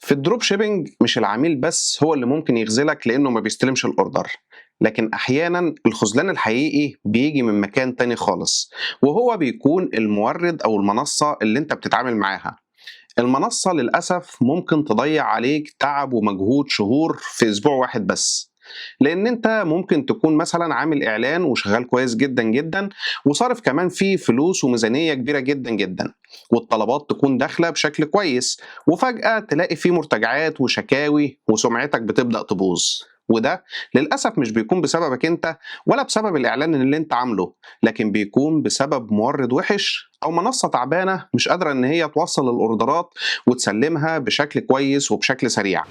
في ال drop shipping مش العميل بس هو اللي ممكن يخذلك لانه ما بيستلمش ال order، لكن احيانا الخذلان الحقيقي بيجي من مكان تاني خالص، وهو بيكون المورد او المنصة اللي انت بتتعامل معاها. المنصة للأسف ممكن تضيع عليك تعب ومجهود شهور في أسبوع واحد بس، لأن أنت ممكن تكون مثلا عامل إعلان وشغال كويس جدا جدا وصارف كمان فيه فلوس وميزانية كبيرة جدا جدا، والطلبات تكون داخلة بشكل كويس، وفجأة تلاقي فيه مرتجعات وشكاوي وسمعتك بتبدأ تبوظ. وده للأسف مش بيكون بسببك أنت ولا بسبب الإعلان اللي أنت عامله، لكن بيكون بسبب مورد وحش أو منصة تعبانة مش قادرة إن هي توصل الأوردرات وتسلمها بشكل كويس وبشكل سريع.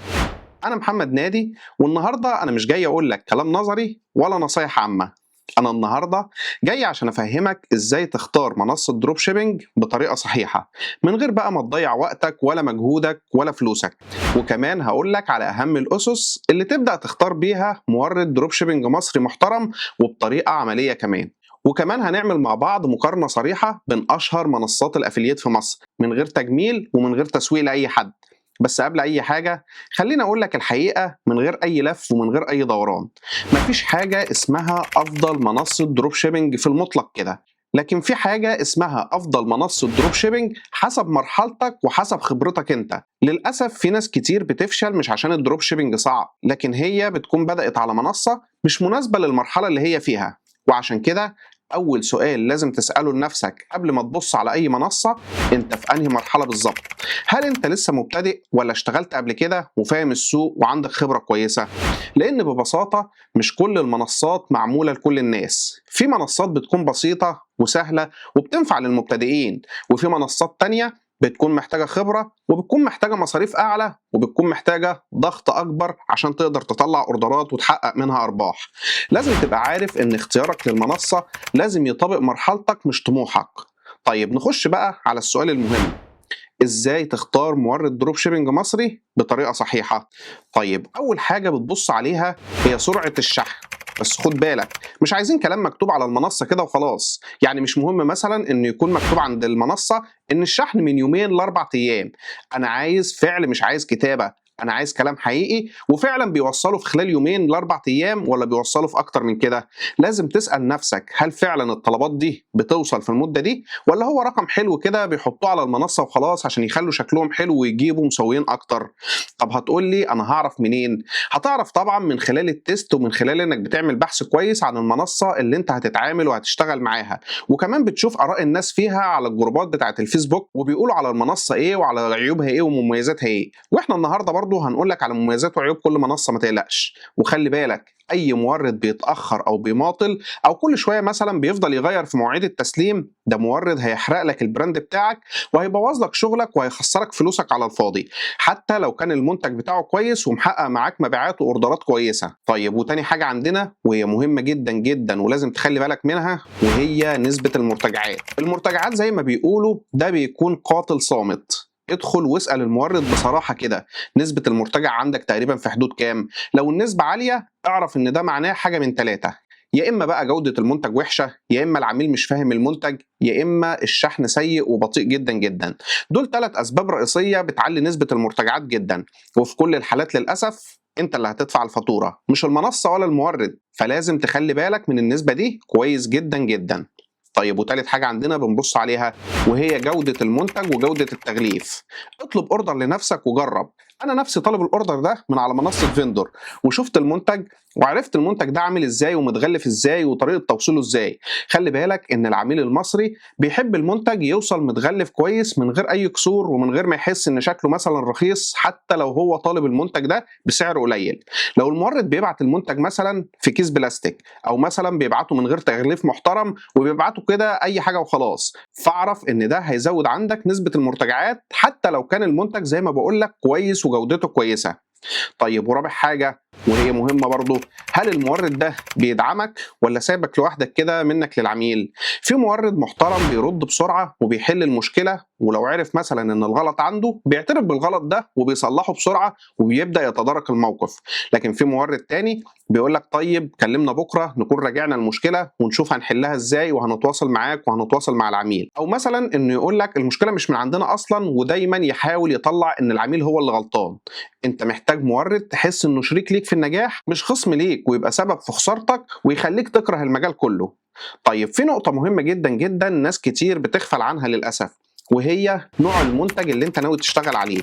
أنا محمد نادي، والنهاردة أنا مش جاي أقول لك كلام نظري ولا نصايح عامة. أنا النهاردة جاي عشان أفهمك إزاي تختار منصة drop shipping بطريقة صحيحة من غير بقى ما تضيع وقتك ولا مجهودك ولا فلوسك. وكمان هقول لك على أهم الأسس اللي تبدأ تختار بيها مورد drop shipping مصري محترم وبطريقة عملية كمان. وكمان هنعمل مع بعض مقارنة صريحة بين أشهر منصات ال affiliate في مصر من غير تجميل ومن غير تسويق لأي حد. بس قبل أي حاجة خليني أقول لك الحقيقة من غير أي لف ومن غير أي دوران. مفيش حاجة اسمها أفضل منصة drop shipping في المطلق كده، لكن في حاجة اسمها أفضل منصة drop shipping حسب مرحلتك وحسب خبرتك أنت. للأسف في ناس كتير بتفشل مش عشان ال drop shipping صعب، لكن هي بتكون بدأت على منصة مش مناسبة للمرحلة اللي هي فيها. وعشان كده أول سؤال لازم تسأله لنفسك قبل ما تبص على أي منصة: أنت في أنهي مرحلة بالظبط؟ هل أنت لسه مبتدئ ولا اشتغلت قبل كده وفاهم السوق وعندك خبرة كويسة؟ لأن ببساطة مش كل المنصات معمولة لكل الناس. في منصات بتكون بسيطة وسهلة وبتنفع للمبتدئين، وفي منصات تانية بتكون محتاجة خبرة وبتكون محتاجة مصاريف أعلى وبتكون محتاجة ضغط أكبر عشان تقدر تطلع أوردرات وتحقق منها أرباح. لازم تبقى عارف إن اختيارك للمنصة لازم يطابق مرحلتك مش طموحك. طيب نخش بقى على السؤال المهم: ازاي تختار مورد drop shipping مصري بطريقة صحيحة؟ طيب أول حاجة بتبص عليها هي سرعة الشحن. بس خد بالك، مش عايزين كلام مكتوب على المنصة كده وخلاص. يعني مش مهم مثلا ان يكون مكتوب عند المنصة ان الشحن من يومين ل4 ايام. انا عايز فعل، مش عايز كتابة. انا عايز كلام حقيقي وفعلا بيوصلوا في خلال يومين ل4 ايام ولا بيوصلوا في اكتر من كده. لازم تسال نفسك: هل فعلا الطلبات دي بتوصل في المدة دي، ولا هو رقم حلو كده بيحطوه على المنصة وخلاص عشان يخلوا شكلهم حلو ويجيبوا مسوقين اكتر؟ طب هتقول لي انا هعرف منين؟ هتعرف طبعا من خلال ال test ومن خلال انك بتعمل بحث كويس عن المنصة اللي انت هتتعامل وهتشتغل معاها، وكمان بتشوف اراء الناس فيها على الجروبات بتاعه الفيسبوك وبيقولوا على المنصة ايه وعلى عيوبها ايه ومميزاتها ايه. واحنا النهارده برضو هنقول لك على مميزات وعيوب كل منصه، ما تقلقش. وخلي بالك، اي مورد بيتاخر او بيماطل او كل شوية مثلا بيفضل يغير في مواعيد التسليم، ده مورد هيحرق لك ال brand بتاعك وهيبوظ لك شغلك وهيخسرك فلوسك على الفاضي، حتى لو كان المنتج بتاعه كويس ومحقق معاك مبيعات واوردرات كويسه. طيب وتاني حاجة عندنا وهي مهمة جدا جدا ولازم تخلي بالك منها، وهي نسبه المرتجعات. المرتجعات زي ما بيقولوا ده بيكون قاتل صامت. ادخل واسأل المورد بصراحة كده: نسبة المرتجع عندك تقريبا في حدود كام؟ لو النسبة عالية اعرف ان ده معناه حاجة من ثلاثة: يا اما بقى جودة المنتج وحشة، يا اما العميل مش فاهم المنتج، يا اما الشحن سيء وبطيء جدا جدا. دول ثلاث اسباب رئيسية بتعلي نسبة المرتجعات جدا، وفي كل الحالات للأسف انت اللي هتدفع الفاتورة، مش المنصة ولا المورد. فلازم تخلي بالك من النسبة دي كويس جدا جدا. طيب وتالت حاجة عندنا بنبص عليها وهي جودة المنتج وجودة التغليف. اطلب order لنفسك وجرب. انا نفسي طالب ال order ده من على منصة vendor وشفت المنتج وعرفت المنتج ده عامل ازاي ومتغلف ازاي وطريقة توصيله ازاي. خلي بالك ان العميل المصري بيحب المنتج يوصل متغلف كويس من غير اي كسور ومن غير ما يحس ان شكله مثلا رخيص، حتى لو هو طالب المنتج ده بسعر قليل. لو المورد بيبعت المنتج مثلا في كيس بلاستيك او مثلا بيبعته من غير تغليف محترم وبيبعته كده اي حاجة وخلاص، فاعرف ان ده هيزود عندك نسبه المرتجعات، حتى لو كان المنتج زي ما بقول لك كويس وجودته كويسه. طيب ورابع حاجة وهي مهمة برضو، هل المورد ده بيدعمك ولا سايبك لوحدك كده منك للعميل؟ في مورد محترم بيرد بسرعة وبيحل المشكلة، ولو عرف مثلا ان الغلط عنده بيعترف بالغلط ده وبيصلحه بسرعة وبيبدأ يتدارك الموقف. لكن في مورد تاني بيقول لك طيب كلمنا بكرة نكون راجعنا المشكلة ونشوف هنحلها ازاي وهنتواصل معاك وهنتواصل مع العميل. او مثلا انه يقول لك المشكلة مش من عندنا اصلا، ودايما يحاول يطلع ان العميل هو اللي غلطان. انت محتاج مورد تحس انه شريك ليك في النجاح مش خصم ليك ويبقى سبب في خسارتك ويخليك تكره المجال كله. طيب في نقطة مهمة جدا جدا ناس كتير بتغفل عنها للأسف، وهي نوع المنتج اللي انت ناوي تشتغل عليه.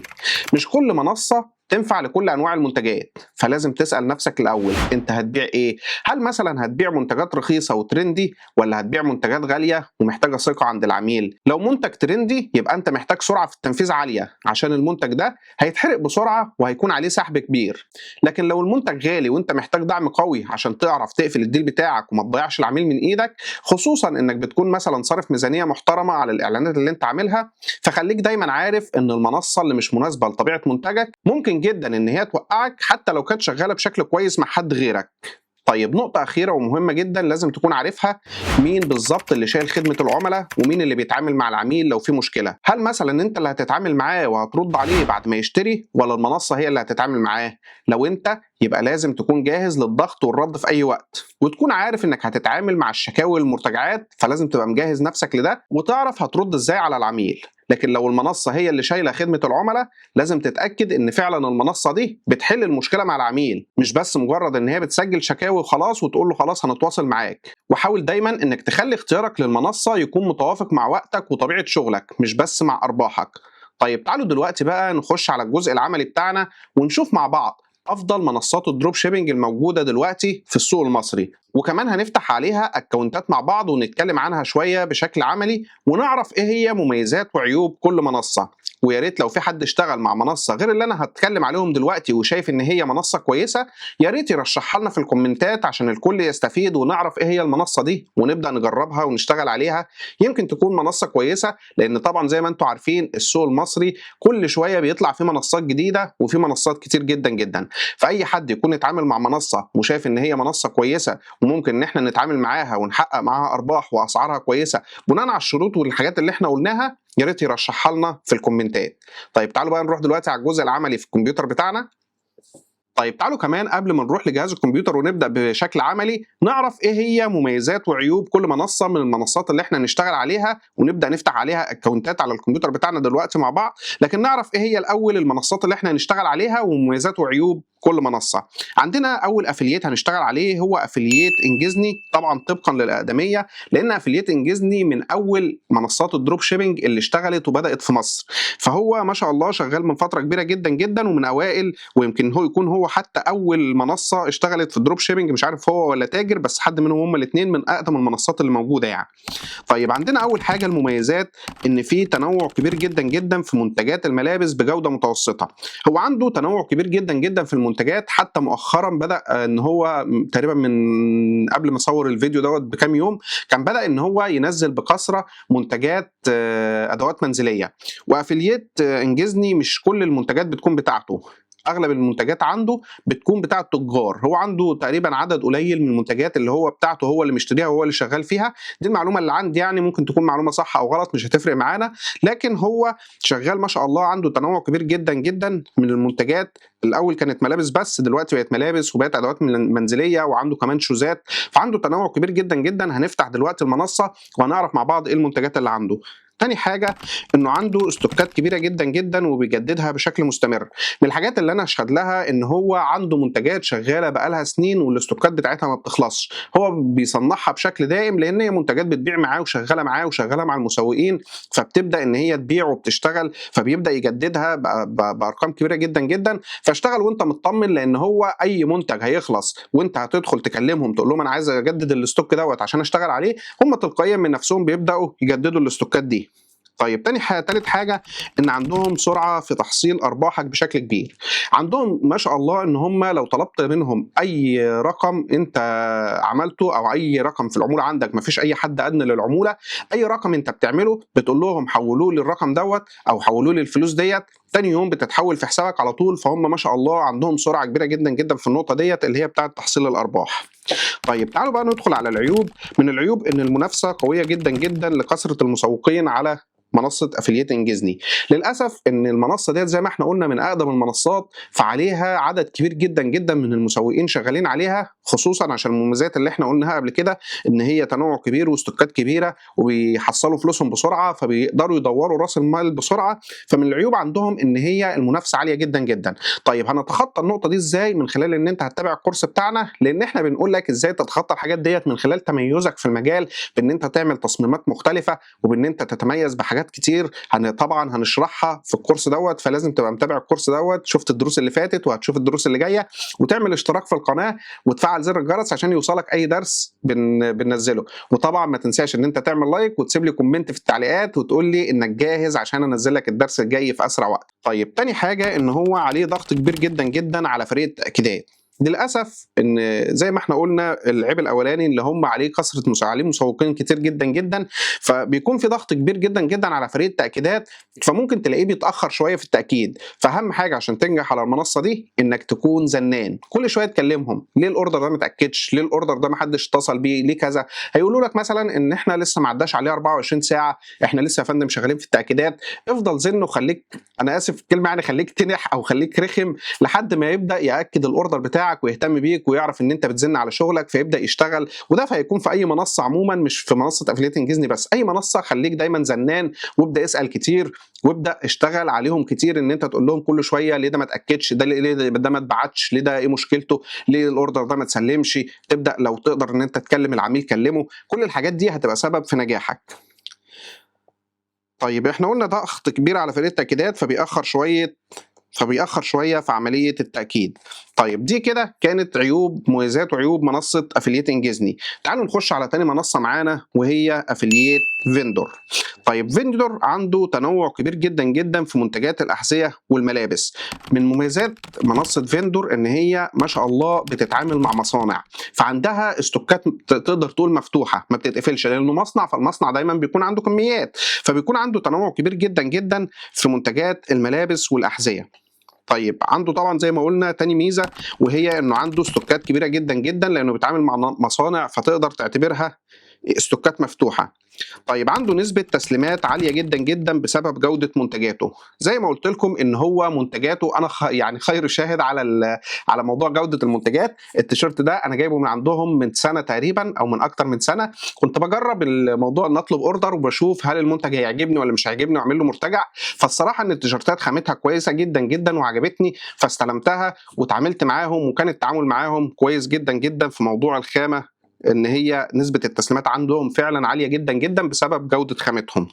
مش كل منصة تنفع لكل انواع المنتجات، فلازم تسأل نفسك الاول انت هتبيع ايه؟ هل مثلا هتبيع منتجات رخيصة و trendy، ولا هتبيع منتجات غالية ومحتاجة ثقة عند العميل؟ لو منتج trendy يبقى انت محتاج سرعة في التنفيذ عالية عشان المنتج ده هيتحرق بسرعة وهيكون عليه سحب كبير. لكن لو المنتج غالي وانت محتاج دعم قوي عشان تعرف تقفل ال deal بتاعك وما تضيعش العميل من ايدك، خصوصا انك بتكون مثلا صارف ميزانية محترمة على الاعلانات اللي انت عاملها، فخليك دايما عارف ان المنصة اللي مش مناسبة لطبيعة منتجك ممكن جدا ان هي توقعك حتى لو كانت شغالة بشكل كويس مع حد غيرك. طيب نقطة أخيرة ومهمة جدا لازم تكون عارفها، مين بالظبط اللي شايل خدمة العملاء ومين اللي بيتعامل مع العميل لو في مشكلة؟ هل مثلا انت اللي هتتعامل معاه وهترد عليه بعد ما يشتري، ولا المنصة هي اللي هتتعامل معاه؟ لو انت يبقى لازم تكون جاهز للضغط والرد في اي وقت، وتكون عارف انك هتتعامل مع الشكاوي والمرتجعات، فلازم تبقى مجهز نفسك لده وتعرف هترد ازاي على العميل. لكن لو المنصة هي اللي شايلة خدمة العملاء لازم تتأكد ان فعلا المنصة دي بتحل المشكلة مع العميل، مش بس مجرد ان هي بتسجل شكاوي وخلاص وتقول له خلاص هنتواصل معاك. وحاول دايما انك تخلي اختيارك للمنصة يكون متوافق مع وقتك وطبيعة شغلك، مش بس مع ارباحك. طيب تعالوا دلوقتي بقى نخش على الجزء العملي بتاعنا ونشوف مع بعض افضل منصات ال drop shipping الموجودة دلوقتي في السوق المصري، وكمان هنفتح عليها اكونتات مع بعض ونتكلم عنها شوية بشكل عملي ونعرف ايه هي مميزات وعيوب كل منصة. ويا ريت لو في حد اشتغل مع منصة غير اللي انا هتكلم عليهم دلوقتي وشايف ان هي منصة كويسة، يا ريت يرشحها لنا في الكومنتات عشان الكل يستفيد ونعرف ايه هي المنصة دي ونبدا نجربها ونشتغل عليها. يمكن تكون منصة كويسة، لان طبعا زي ما انتم عارفين السوق المصري كل شوية بيطلع فيه منصات جديدة وفي منصات كتير جدا جدا، فاي حد يكون اتعامل مع منصة وشايف ان هي منصة كويسة وممكن ان احنا نتعامل معاها ونحقق معاها ارباح واسعارها كويسة بناء على الشروط والحاجات اللي احنا قلناها، يا ريت يرشحها لنا في الكومنتات. طيب تعالوا بقى نروح دلوقتي على الجزء العملي في الكمبيوتر بتاعنا. طيب تعالوا كمان قبل ما نروح لجهاز الكمبيوتر ونبدأ بشكل عملي نعرف ايه هي مميزات وعيوب كل منصة من المنصات اللي احنا نشتغل عليها ونبدأ نفتح عليها اكونتات على الكمبيوتر بتاعنا دلوقتي مع بعض. لكن نعرف ايه هي الاول المنصات اللي احنا هنشتغل عليها ومميزات وعيوب كل منصة. عندنا اول affiliate هنشتغل عليه هو affiliate انجزني، طبعا طبقا للاقدمية، لان affiliate انجزني من اول منصات ال drop shipping اللي اشتغلت وبدأت في مصر، فهو ما شاء الله شغال من فترة كبيرة جدا جدا ومن اوائل، ويمكن هو يكون هو حتى اول منصة اشتغلت في ال drop shipping، مش عارف هو ولا تاجر، بس حد منهم، هم الاثنين من اقدم المنصات اللي موجودة يعني. طيب عندنا اول حاجة المميزات، ان في تنوع كبير جدا جدا في منتجات الملابس بجوده متوسطه. هو عنده تنوع كبير جدا جدا في المنتجات، حتى مؤخرا بدا ان هو تقريبا من قبل ما اصور الفيديو دوت بكام يوم كان بدا ان هو ينزل بكثرة منتجات ادوات منزلية. و affiliate انجزني مش كل المنتجات بتكون بتاعته، اغلب المنتجات عنده بتكون بتاعه تجار، هو عنده تقريبا عدد قليل من المنتجات اللي هو بتاعته، هو اللي مشتريها وهو اللي شغال فيها. دي المعلومة اللي عندي يعني، ممكن تكون معلومة صح او غلط مش هتفرق معانا، لكن هو شغال ما شاء الله، عنده تنوع كبير جدا جدا من المنتجات. الاول كانت ملابس بس، دلوقتي بقت ملابس وبقت ادوات منزلية وعنده كمان شوزات، فعنده تنوع كبير جدا جدا. هنفتح دلوقتي المنصة وهنعرف مع بعض ايه المنتجات اللي عنده. تاني حاجة انه عنده استوكات كبيرة جدا جدا وبيجددها بشكل مستمر. من الحاجات اللي انا اشهد لها ان هو عنده منتجات شغالة بقالها سنين والاستوكات بتاعتها ما بتخلصش، هو بيصنعها بشكل دائم لان هي منتجات بتبيع معاه وشغالة معاه وشغالة مع المسوقين، فبتبدأ ان هي تبيع وبتشتغل، فبيبدأ يجددها بارقام كبيرة جدا جدا. فاشتغل وانت مطمن، لان هو اي منتج هيخلص وانت هتدخل تكلمهم تقول لهم انا عايز اجدد ال stock دوت عشان اشتغل عليه، هم تلقائيا من نفسهم بيبدأوا يجددوا الاستوكات دي. طيب تاني حاجة، تالت حاجة، ان عندهم سرعة في تحصيل ارباحك بشكل كبير. عندهم ما شاء الله ان هم لو طلبت منهم اي رقم انت عملته او اي رقم في العمولة عندك، ما فيش اي حد ادنى للعموله، اي رقم انت بتعمله بتقول لهم حولوا لي الرقم دوت او حولوا لي الفلوس ديت، تاني يوم بتتحول في حسابك على طول. فهم ما شاء الله عندهم سرعة كبيرة جدا جدا في النقطة ديت اللي هي بتاعه تحصيل الارباح. طيب تعالوا بقى ندخل على العيوب. من العيوب ان المنافسة قوية جدا جدا لكثرة المسوقين على منصة Affiliate انجزني. للاسف ان المنصة ديت زي ما احنا قلنا من اقدم المنصات، فعليها عدد كبير جدا جدا من المسوقين شغالين عليها، خصوصا عشان المميزات اللي احنا قلناها قبل كده ان هي تنوع كبير وستوكات كبيرة وبيحصلوا فلوسهم بسرعة، فبيقدروا يدوروا راس المال بسرعة. فمن العيوب عندهم ان هي المنافسة عالية جدا جدا. طيب هنتخطى النقطة دي ازاي؟ من خلال ان انت هتتابع الكورس بتاعنا، لان احنا بنقول لك ازاي تتخطى الحاجات ديت من خلال تميزك في المجال، بان انت تعمل تصميمات مختلفة وبان انت تتميز بحاجات كتير طبعا هنشرحها في الكورس دوت. فلازم تبقى متابع الكورس دوت، شفت الدروس اللي فاتت وهتشوف الدروس اللي جاية، وتعمل اشتراك في القناة وتفعل زر الجرس عشان يوصلك اي درس بننزله. وطبعا ما تنساش ان انت تعمل like وتسيب لي comment في التعليقات وتقول لي انك جاهز عشان انزل لك الدرس الجاي في اسرع وقت. طيب تاني حاجة ان هو عليه ضغط كبير جدا جدا على فريق التاكيدات. للاسف ان زي ما احنا قلنا العيب الاولاني اللي هم عليه كثرة عليه مسوقين كتير جدا جدا، فبيكون في ضغط كبير جدا جدا على فريق التاكيدات، فممكن تلاقيه بيتاخر شوية في التاكيد. فاهم حاجة عشان تنجح على المنصة دي انك تكون زنان، كل شوية تكلمهم ليه ال order ده ما اتاكدش، ليه ال order ده ما حدش اتصل بيه، ليه كذا. هيقولوا لك مثلا ان احنا لسه ما عداش عليه 24 ساعة، احنا لسه يا فندم شغالين في التاكيدات. افضل زن وخليك، انا اسف في الكلمة يعني، خليك تنح او خليك رخم لحد ما يبدا ياكد ال order بتاعك ويهتم بيك ويعرف ان انت بتزن على شغلك فيبدا يشتغل. وده هيكون في اي منصة عموما، مش في منصة Affiliate انجزني بس، اي منصة خليك دايما زنان وابدا اسال كتير وابدا اشتغل عليهم كتير، ان انت تقول لهم كل شوية ليه ده ما اتاكدش، ده ليه ده ما اتبعتش، ليه ده ايه مشكلته، ليه ال order ده ما اتسلمش. تبدا لو تقدر ان انت تكلم العميل كلمة. كل الحاجات دي هتبقى سبب في نجاحك. طيب احنا قلنا ضغط كبير على فريق التاكيدات فبيأخر شوية في عملية التأكيد. طيب دي كده كانت عيوب، مميزات وعيوب منصة Affiliate انجزني. تعالوا نخش على تاني منصة معانا وهي Affiliate Vendor. طيب Vendor عنده تنوع كبير جدا جدا في منتجات الأحذية والملابس. من مميزات منصة Vendor ان هي ما شاء الله بتتعامل مع مصانع، فعندها استوكات تقدر تقول مفتوحة ما بتتقفلش، لانه مصنع، فالمصنع دايما بيكون عنده كميات، فبيكون عنده تنوع كبير جدا جدا في منتجات الملابس والأحذية. طيب عنده طبعا زي ما قلنا تاني ميزة، وهي انه عنده استوكات كبيرة جدا جدا لانه بيتعامل مع مصانع، فتقدر تعتبرها استوكات مفتوحة. طيب عنده نسبه تسليمات عالية جدا جدا بسبب جوده منتجاته. زي ما قلت لكم ان هو منتجاته انا يعني خير شاهد على موضوع جوده المنتجات. التيشيرت ده انا جايبه من عندهم من سنة تقريبا او من اكتر من سنة، كنت بجرب الموضوع ان اطلب order وبشوف هل المنتج هيعجبني ولا مش هيعجبني واعمل له مرتجع. فالصراحه ان التيشيرتات خامتها كويسة جدا جدا وعجبتني، فاستلمتها وتعاملت معاهم، وكان التعامل معاهم كويس جدا جدا في موضوع الخامة، ان هي نسبه التسليمات عندهم فعلا عالية جدا جدا بسبب جوده خامتهم.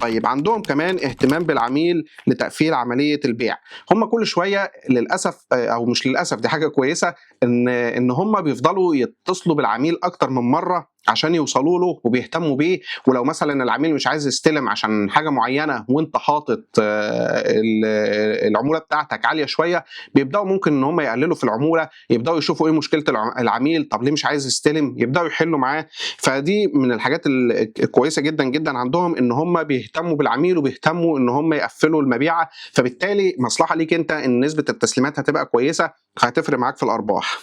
طيب عندهم كمان اهتمام بالعميل لتقفيل عملية البيع. هم كل شوية للاسف، او مش للاسف دي حاجة كويسة، ان هم بيفضلوا يتصلوا بالعميل اكتر من مرة عشان يوصلوا له وبيهتموا بيه. ولو مثلا العميل مش عايز يستلم عشان حاجة معينة وانت حاطط العمولة بتاعتك عالية شوية، بيبداوا ممكن ان هم يقللوا في العمولة، يبداوا يشوفوا ايه مشكلة العميل، طب ليه مش عايز يستلم، يبداوا يحلوا معاه. فدي من الحاجات الكويسة جدا جدا عندهم، ان هم بيهتموا بالعميل وبيهتموا ان هم يقفلوا المبيعه، فبالتالي مصلحة ليك انت ان نسبه التسليمات هتبقى كويسة، هتفرق معاك في الارباح.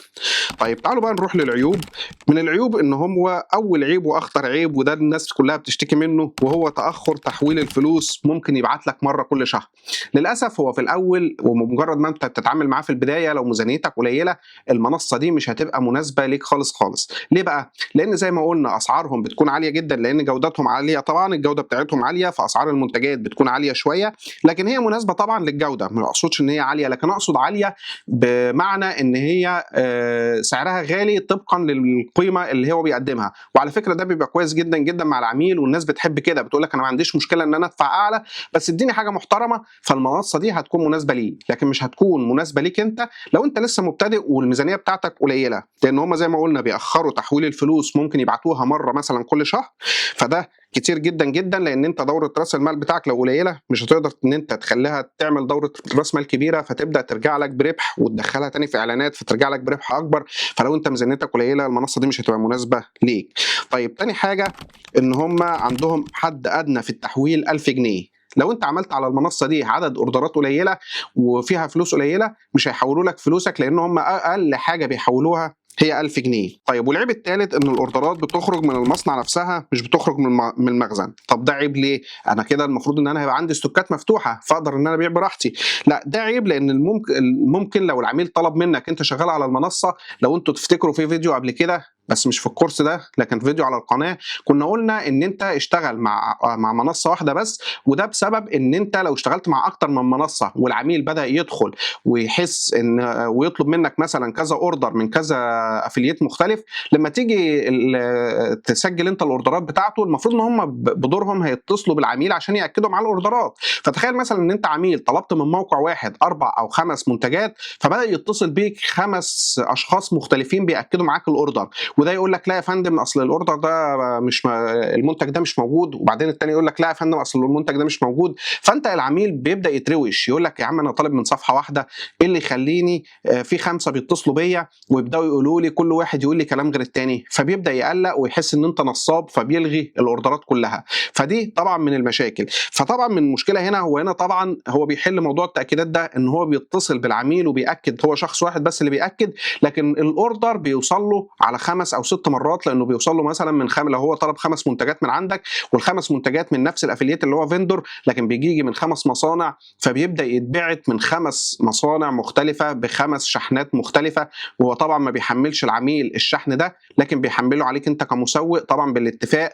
طيب تعالوا بقى نروح للعيوب. من العيوب ان هو اول عيب واخطر عيب، وده الناس كلها بتشتكي منه، وهو تاخر تحويل الفلوس. ممكن يبعت لك مرة كل شهر. للاسف هو في الاول ومجرد ما انت بتتعامل معاه في البداية، لو ميزانيتك قليله المنصة دي مش هتبقى مناسبة ليك خالص خالص. ليه بقى؟ لان زي ما قلنا اسعارهم بتكون عالية جدا، لان جودتهم عالية طبعا، الجودة بتاعتهم عالية، فاسعار المنتجات بتكون عالية شوية، لكن هي مناسبة طبعا للجودة. ما اقصدش ان هي عالية، لكن اقصد عالية بمعنى ان هي سعرها غالي طبقا للقيمة اللي هو بيقدمها. وعلى فكرة ده بيبقى كويس جدا جدا مع العميل، والناس بتحب كده، بتقول لك انا ما عنديش مشكلة ان انا ادفع اعلى بس اديني حاجة محترمه. فالمنصه دي هتكون مناسبة ليه، لكن مش هتكون مناسبة ليك انت لو انت لسه مبتدئ والميزانيه بتاعتك قليله، لان هم زي ما قلنا بيأخروا تحويل الفلوس، ممكن يبعتوها مرة مثلا كل شهر، فده كتير جدا جدا، لان انت دوره راس المال بتاعك لو قليله مش هتقدر ان انت تخليها تعمل دوره راس مال كبيرة، فتبدا ترجع لك بربح وتدخلها تاني في اعلانات فترجع لك بربح اكبر. فلو انت ميزانيتك قليله المنصة دي مش هتبقى مناسبة ليك. طيب تاني حاجة ان هم عندهم حد ادنى في التحويل 1000 جنيه. لو انت عملت على المنصة دي عدد اوردرات قليله وفيها فلوس قليله مش هيحولوا لك فلوسك، لان هم اقل حاجة بيحولوها هي 1000 جنيه. طيب والعيب الثالث ان الاوردرات بتخرج من المصنع نفسها، مش بتخرج من المخزن. طب ده عيب ليه؟ انا كده المفروض ان انا هيبقى عندي استوكات مفتوحة فاقدر ان انا ابيع براحتي. لا ده عيب، لان الممكن لو العميل طلب منك انت شغال على المنصة، لو انتوا تفتكروا في فيديو قبل كده بس مش في الكورس ده لكن في فيديو على القناة، كنا قلنا ان انت اشتغل مع منصة واحدة بس، وده بسبب ان انت لو اشتغلت مع اكتر من منصة والعميل بدا يدخل ويحس ان ويطلب منك مثلا كذا order من كذا affiliate مختلف، لما تيجي تسجل انت الاوردرات بتاعته المفروض ان هم بدورهم هيتصلوا بالعميل عشان ياكدوا معاه الاوردرات. فتخيل مثلا ان انت عميل طلبت من موقع واحد 4 أو 5 منتجات، فبدا يتصل بيك 5 اشخاص مختلفين بياكدوا معاك ال order، وده يقول لك لا يا فندم اصل ال order ده مش المنتج ده مش موجود، وبعدين الثاني يقول لك لا يا فندم اصل المنتج ده مش موجود. فانت العميل بيبدا يتروش، يقول لك يا عم انا طالب من صفحة واحدة، ايه اللي يخليني في 5 بيتصلوا بيا ويبداوا يقولوا لي كل واحد يقول لي كلام غير الثاني؟ فبيبدا يقلق ويحس ان انت نصاب، فبيلغي الاوردرات كلها. فدي طبعا من المشاكل. فطبعا من المشكلة هنا، هو هنا طبعا هو بيحل موضوع التاكيدات ده ان هو بيتصل بالعميل وبياكد، هو شخص واحد بس اللي بياكد، لكن ال order بيوصل له على 5 أو 6 مرات، لانه بيوصل له مثلا من لو هو طلب 5 منتجات من عندك وال5 منتجات من نفس ال affiliate اللي هو vendor، لكن بيجي من 5 مصانع، فبيبدا يتبعت من 5 مصانع مختلفة ب5 شحنات مختلفة. وهو طبعا ما بيحملش العميل الشحن ده، لكن بيحمله عليك انت كمسوق طبعا بالاتفاق.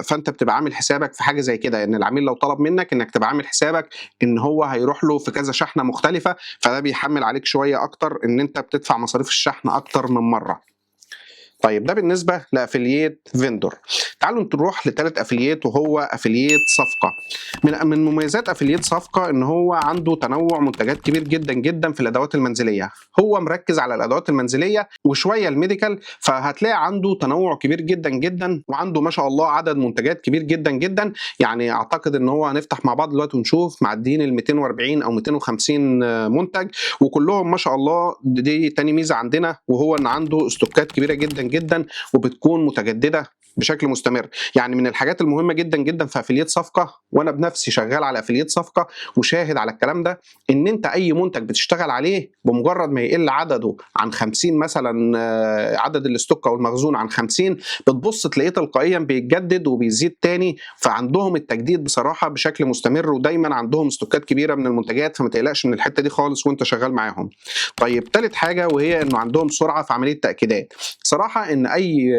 فانت بتبقى عامل حسابك في حاجة زي كده، ان العميل لو طلب منك انك تبقى عامل حسابك ان هو هيروح له في كذا شحنه مختلفة، فده بيحمل عليك شوية اكتر ان انت بتدفع مصاريف الشحن اكتر من مرة. طيب ده بالنسبة ل affiliate vendor. تعالوا نروح لثالث affiliate وهو affiliate صفقة. من مميزات affiliate صفقة ان هو عنده تنوع منتجات كبير جدا جدا في الادوات المنزلية. هو مركز على الادوات المنزلية وشوية ال medical، فهتلاقي عنده تنوع كبير جدا جدا، وعنده ما شاء الله عدد منتجات كبير جدا جدا. يعني اعتقد ان هو هنفتح مع بعض دلوقتي ونشوف معديين ال 240 او 250 منتج، وكلهم ما شاء الله. دي تاني ميزة عندنا، وهو ان عنده استوكات كبيرة جدا جدا وبتكون متجددة بشكل مستمر. يعني من الحاجات المهمة جدا جدا في affiliate صفقة، وانا بنفسي شغال على affiliate صفقة وشاهد على الكلام ده، ان انت اي منتج بتشتغل عليه بمجرد ما يقل عدده عن 50 مثلا، عدد ال stock او المخزون عن 50، بتبص تلاقيه تلقائيا بيتجدد وبيزيد تاني. فعندهم التجديد بصراحة بشكل مستمر، ودايما عندهم استوكات كبيرة من المنتجات، فما تقلقش من الحتة دي خالص وانت شغال معاهم. طيب تالت حاجة، وهي انه عندهم سرعة في عملية التاكيدات. صراحة ان اي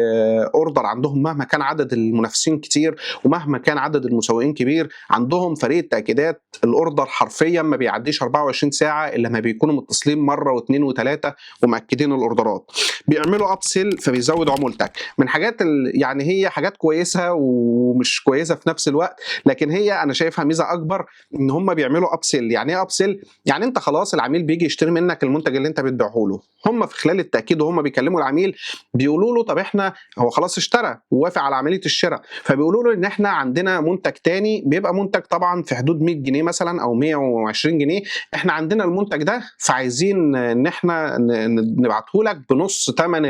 order عندهم مهما كان عدد المنافسين كتير ومهما كان عدد المسوقين كبير، عندهم فريق التاكيدات ال order حرفيا ما بيعديش 24 ساعة الا ما بيكونوا متصلين مرة واثنين وثلاثة ومأكدين الاوردرات. بيعملوا upsell فبيزود عمولتك. من حاجات يعني هي حاجات كويسة ومش كويسة في نفس الوقت، لكن هي انا شايفها ميزة اكبر ان هم بيعملوا upsell. يعني ايه upsell؟ يعني انت خلاص العميل بيجي يشتري منك المنتج اللي انت بتبيعه له، هم في خلال التاكيد وهم بيكلموا العميل بيقولوا له طب احنا هو خلاص اشترى ووافق على عملية الشراء، فبيقولوا له ان احنا عندنا منتج تاني بيبقى منتج طبعا في حدود 100 جنيه مثلا او 120 جنيه، احنا عندنا المنتج ده فعايزين ان احنا نبعته لك بنص ثمن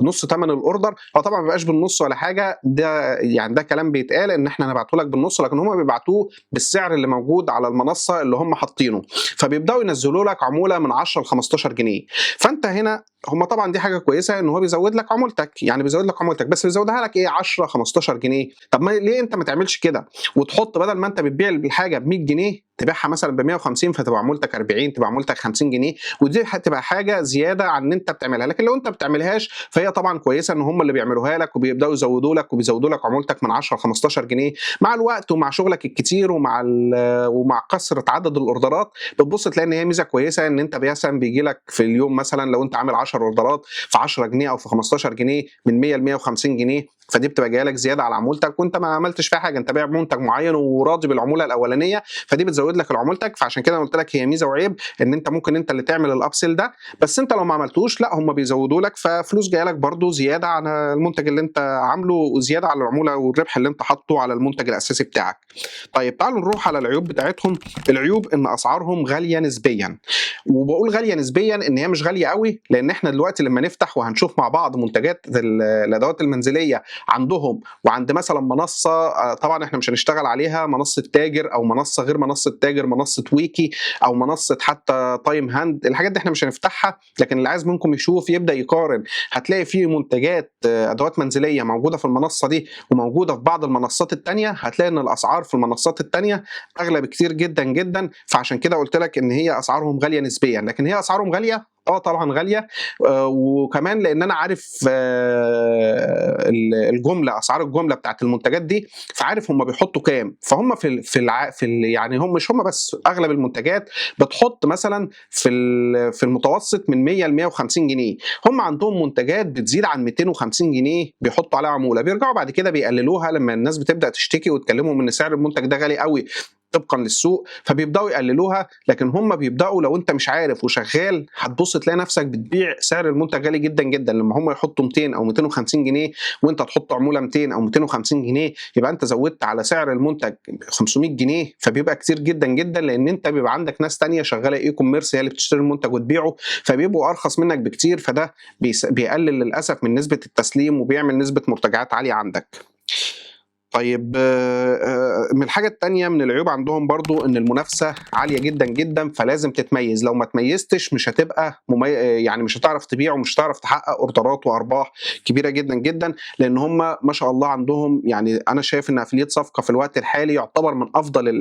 نص ثمن ال order. هو طبعا ما بيبقاش بالنص ولا حاجة، ده يعني ده كلام بيتقال ان احنا نبعته لك بالنص، لكن هم بيبعتوه بالسعر اللي موجود على المنصة اللي هم حاطينه، فبيبداوا ينزلوا لك عمولة من 10 ل 15 جنيه. فانت هنا هم طبعا دي حاجة كويسة ان هو بيزود لك عمولتك، يعني بيزود لك عمولتك بس بيزودها لك ايه 10 15 جنيه. طب ما ليه انت ما تعملش كده وتحط بدل ما انت بتبيع الحاجة ب 100 جنيه تبيعها مثلا ب 150، فتبقى عمولتك 40، تبقى عمولتك 50 جنيه، ودي هتبقى حاجة زيادة عن ان انت بتعملها. لكن لو انت ما بتعملهاش فهي طبعا كويسة ان هم اللي بيعملوها لك وبيبداوا يزودوا لك وبيزودوا لك عمولتك من 10 ل 15 جنيه مع الوقت ومع شغلك الكتير ومع كثرة عدد الاوردرات. بتبص تلاقي ان هي ميزة كويسة ان انت مثلا بيجي لك في اليوم مثلا لو انت عامل 10 اوردرات في 10 جنيه او في 15 جنيه، من 100 ل 150 جنيه. فدي بتبقى جاية لك زيادة على عمولتك وانت ما عملتش فيها حاجه، انت بايع منتج معين وراضي بالعموله الاولانيه، فدي بتزود لك عمولتك. فعشان كده قلت لك هي ميزة وعيب، ان انت ممكن انت اللي تعمل ال upsell ده، بس انت لو ما عملتوش لا هم بيزودوا لك، ففلوس جاية لك برده زيادة على المنتج اللي انت عامله وزيادة على العمولة والربح اللي انت حاطه على المنتج الاساسي بتاعك. طيب تعالوا نروح على العيوب بتاعتهم. العيوب ان اسعارهم غالية نسبيا، وبقول غالية نسبيا ان هي مش غالية قوي، لان احنا دلوقتي لما نفتح وهنشوف مع بعض منتجات الادوات المنزلية عندهم وعند مثلا منصة، طبعا احنا مش هنشتغل عليها، منصة تاجر او منصة غير منصة تاجر، منصة ويكي او منصة حتى تايم هاند، الحاجات دي احنا مش هنفتحها، لكن اللي عايز منكم يشوف يبدا يقارن، هتلاقي في منتجات ادوات منزلية موجودة في المنصة دي وموجودة في بعض المنصات الثانية، هتلاقي ان الاسعار في المنصات الثانية اغلى بكتير جدا جدا. فعشان كده قلت لك ان هي اسعارهم غالية نسبيا، لكن هي اسعارهم غالية طبعا غالية، وكمان لان انا عارف الجملة، اسعار الجملة بتاعت المنتجات دي، فعارف هم بيحطوا كام. فهم في في الع... في ال... يعني هم مش هم بس، اغلب المنتجات بتحط مثلا في المتوسط من 100 ل 150 جنيه، هم عندهم منتجات بتزيد عن 250 جنيه بيحطوا عليها عمولة، بيرجعوا بعد كده بيقللوها لما الناس بتبدا تشتكي وتكلمهم ان سعر المنتج ده غالي قوي طبقا للسوق، فبيبداوا يقللوها. لكن هم بيبداوا لو انت مش عارف وشغال هتبص تلاقي نفسك بتبيع سعر المنتج غالي جدا جدا، لما هم يحطوا 200 او 250 جنيه وانت تحط عمولة 200 او 250 جنيه، يبقى انت زودت على سعر المنتج 500 جنيه، فبيبقى كتير جدا جدا، لان انت بيبقى عندك ناس تانية شغالة e-commerce هي اللي بتشتري المنتج وتبيعه، فبيبقوا ارخص منك بكتير، فده بيقلل للاسف من نسبه التسليم وبيعمل نسبه مرتجعات عالية عندك. طيب من الحاجة التانية من العيوب عندهم برضو ان المنافسة عالية جدا جدا، فلازم تتميز، لو ما تميزتش مش هتبقى يعني مش هتعرف تبيع ومش هتعرف تحقق اوردرات وارباح كبيرة جدا جدا، لان هم ما شاء الله عندهم، يعني انا شايف ان affiliate صفقة في الوقت الحالي يعتبر من افضل